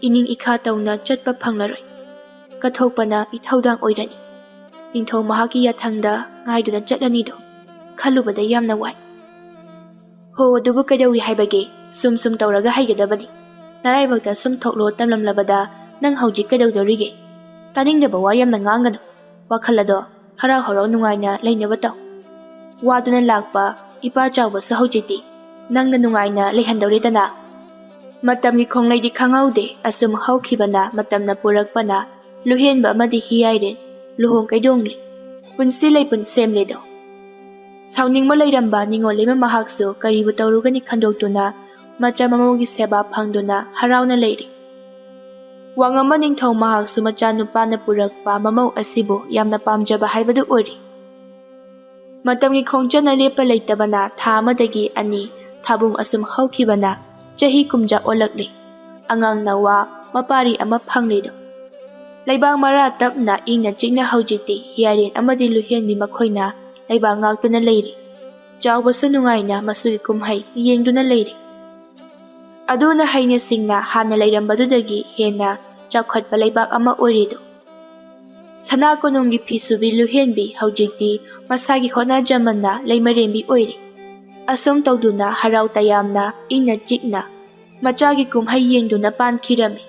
ꯏꯅꯤꯡ ꯏꯈꯥ ꯇꯧꯅ ꯆꯠꯄ ꯐꯪꯂꯔꯣꯏ꯫ ꯀꯠꯊꯣꯛꯄꯅ ꯏꯊꯧꯗꯥꯡ ꯑꯣꯏꯔꯅꯤ꯫ ꯅꯤꯡꯊꯧ ꯃꯍꯥꯛꯀꯤ ꯌꯥꯊꯪꯗ ꯉꯥꯏꯗꯨꯅ ꯆꯠꯂꯅꯤꯗꯣ꯫ ꯈꯜꯂꯨꯕꯗ ꯌꯥꯝꯅ ꯋꯥꯏ꯫" "ꯍꯣ, ꯑꯗꯨꯕꯨ ꯀꯩꯗꯧꯏ ꯍꯥꯏꯕꯒꯦ? ꯁꯨꯝ ꯁꯨꯝ ꯇꯧꯔꯒ ꯍꯩꯒꯗꯕꯅꯤ꯫ ꯅꯔꯥꯏꯕꯛꯇ ꯁꯨꯝ ꯊꯣꯛꯂꯣ ꯇꯝꯂꯝꯂꯕꯗ ꯅꯪ ꯍꯧꯖꯤꯛ ꯀꯩꯗꯧꯗꯧꯔꯤꯒꯦ? ꯇꯥꯅꯤꯡꯗꯕ ꯋꯥ ꯌꯥꯝꯅ ꯉꯥꯡꯒꯅꯨ꯫ ꯋꯥꯈꯜ ꯑꯗꯣ ꯍꯔꯥꯎ ꯍꯔꯥꯎ ꯅꯨꯡꯉꯥꯏꯅ ꯂꯩꯅꯕ ꯇꯧ꯫ ꯋꯥꯗꯨꯅ ꯂꯥꯛꯄ ꯏꯄꯥ ꯆꯥꯎꯕꯁꯨ ꯍꯧꯖꯤꯛꯇꯤ ꯅꯪꯅ ꯅꯨꯡꯉꯥꯏꯅ ꯂꯩꯍꯟꯗꯧꯔꯦꯗꯅ꯫" ꯃꯇꯝꯒꯤ ꯈꯣꯡꯂꯩꯗꯤ ꯈꯪꯍꯧꯗꯦ꯫ ꯑꯁꯨꯝ ꯍꯧꯈꯤꯕꯅ, ꯃꯇꯝꯅ ꯄꯨꯔꯛꯄꯅ ꯂꯨꯍꯦꯟꯕ ꯑꯃꯗꯤ ꯍꯤꯌꯥꯏꯔꯦꯟ ꯂꯨꯍꯣꯡ ꯀꯩꯗꯣꯡꯂꯦ꯫ ꯄꯨꯟꯁꯤ ꯂꯩꯄꯨꯟ ꯁꯦꯝꯂꯦꯗꯣ꯫ ꯁꯥꯎꯅꯤꯡꯕ ꯂꯩꯔꯝꯕ ꯅꯤꯉꯣꯜ ꯂꯩꯃ ꯃꯍꯥꯛꯁꯨ ꯀꯔꯤꯕꯨ ꯇꯧꯔꯨꯒꯅꯤ ꯈꯟꯗꯣꯛꯇꯨꯅ ꯃꯆꯥ ꯃꯃꯧꯒꯤ ꯁꯦꯕꯥ ꯐꯪꯗꯨꯅ ꯍꯔꯥꯎꯅ ꯂꯩꯔꯤ꯫ ꯋꯥꯉꯝꯕ ꯅꯤꯡꯊꯧ ꯃꯍꯥꯛꯁꯨ ꯃꯆꯥꯅꯨꯄꯥꯅ ꯄꯨꯔꯛꯄ ꯃꯃꯧ ꯑꯁꯤꯕꯨ ꯌꯥꯝꯅ ꯄꯥꯝꯖꯕ ꯍꯥꯏꯕꯗꯨ ꯑꯣꯏꯔꯤ꯫ ꯃꯇꯝꯒꯤ ꯈꯣꯡꯆꯠꯅ ꯂꯦꯞꯄ ꯂꯩꯇꯕꯅ ꯊꯥ ꯑꯃꯗꯒꯤ ꯑꯅꯤ ꯊꯥꯕꯨꯡ ꯑꯁꯨꯝ ꯍꯧꯈꯤꯕꯅ ꯆꯍꯤ ꯀꯨꯝꯖꯥ ꯑꯣꯜꯂꯛꯂꯦ꯫ ꯑꯉꯥꯡ ꯅꯋꯥ ꯃꯄꯥꯔꯤ ꯑꯃ ꯐꯪꯂꯦꯗꯣ꯫ ꯂꯩꯕꯥꯛ ꯃꯔꯥ ꯇꯞꯅ ꯏꯪꯅ ꯆꯤꯛꯅ ꯍꯧꯖꯤꯛꯇꯤ ꯍꯤꯌꯥꯔꯦꯟ ꯑꯃꯗꯤ ꯂꯨꯍꯦꯟꯕꯤ ꯃꯈꯣꯏꯅ ꯂꯩꯕꯥꯛ ꯉꯥꯛꯇꯨꯅ ꯂꯩꯔꯤ꯫ ꯆꯥꯎꯕꯁꯨ ꯅꯨꯡꯉꯥꯏꯅ ꯃꯁꯤꯒꯤ ꯀꯨꯝꯍꯩ ꯌꯦꯡꯗꯨꯅ ꯂꯩꯔꯤ꯫ ꯑꯗꯨꯅ ꯍꯩꯅ ꯁꯤꯡꯅ ꯍꯥꯟꯅ ꯂꯩꯔꯝꯕꯗꯨꯗꯒꯤ ꯍꯦꯟꯅ ꯆꯥꯎꯈꯠꯄ ꯂꯩꯕꯥꯛ ꯑꯃ ꯑꯣꯏꯔꯤꯗꯣ꯫ ꯁꯅꯥ ꯀꯣꯅꯨꯡꯒꯤ ꯐꯤ ꯁꯨꯕꯤ ꯂꯨꯍꯦꯟꯕꯤ ꯍꯧꯖꯤꯛꯇꯤ ꯃꯁꯥꯒꯤ ꯍꯣꯠꯅꯖꯃꯟꯅ ꯂꯩꯃꯔꯦꯝꯕꯤ ꯑꯣꯏꯔꯤ꯫ ꯑꯁꯨꯝ ꯇꯧꯗꯨꯅ ꯍꯔꯥꯎ ꯇꯌꯥꯝꯅ ꯏꯪꯅ ꯆꯤꯛꯅ ꯃꯆꯥꯒꯤ ꯀꯨꯝꯍꯩ ꯌꯦꯡꯗꯨꯅ ꯄꯥꯟꯈꯤꯔꯝꯃꯤ꯫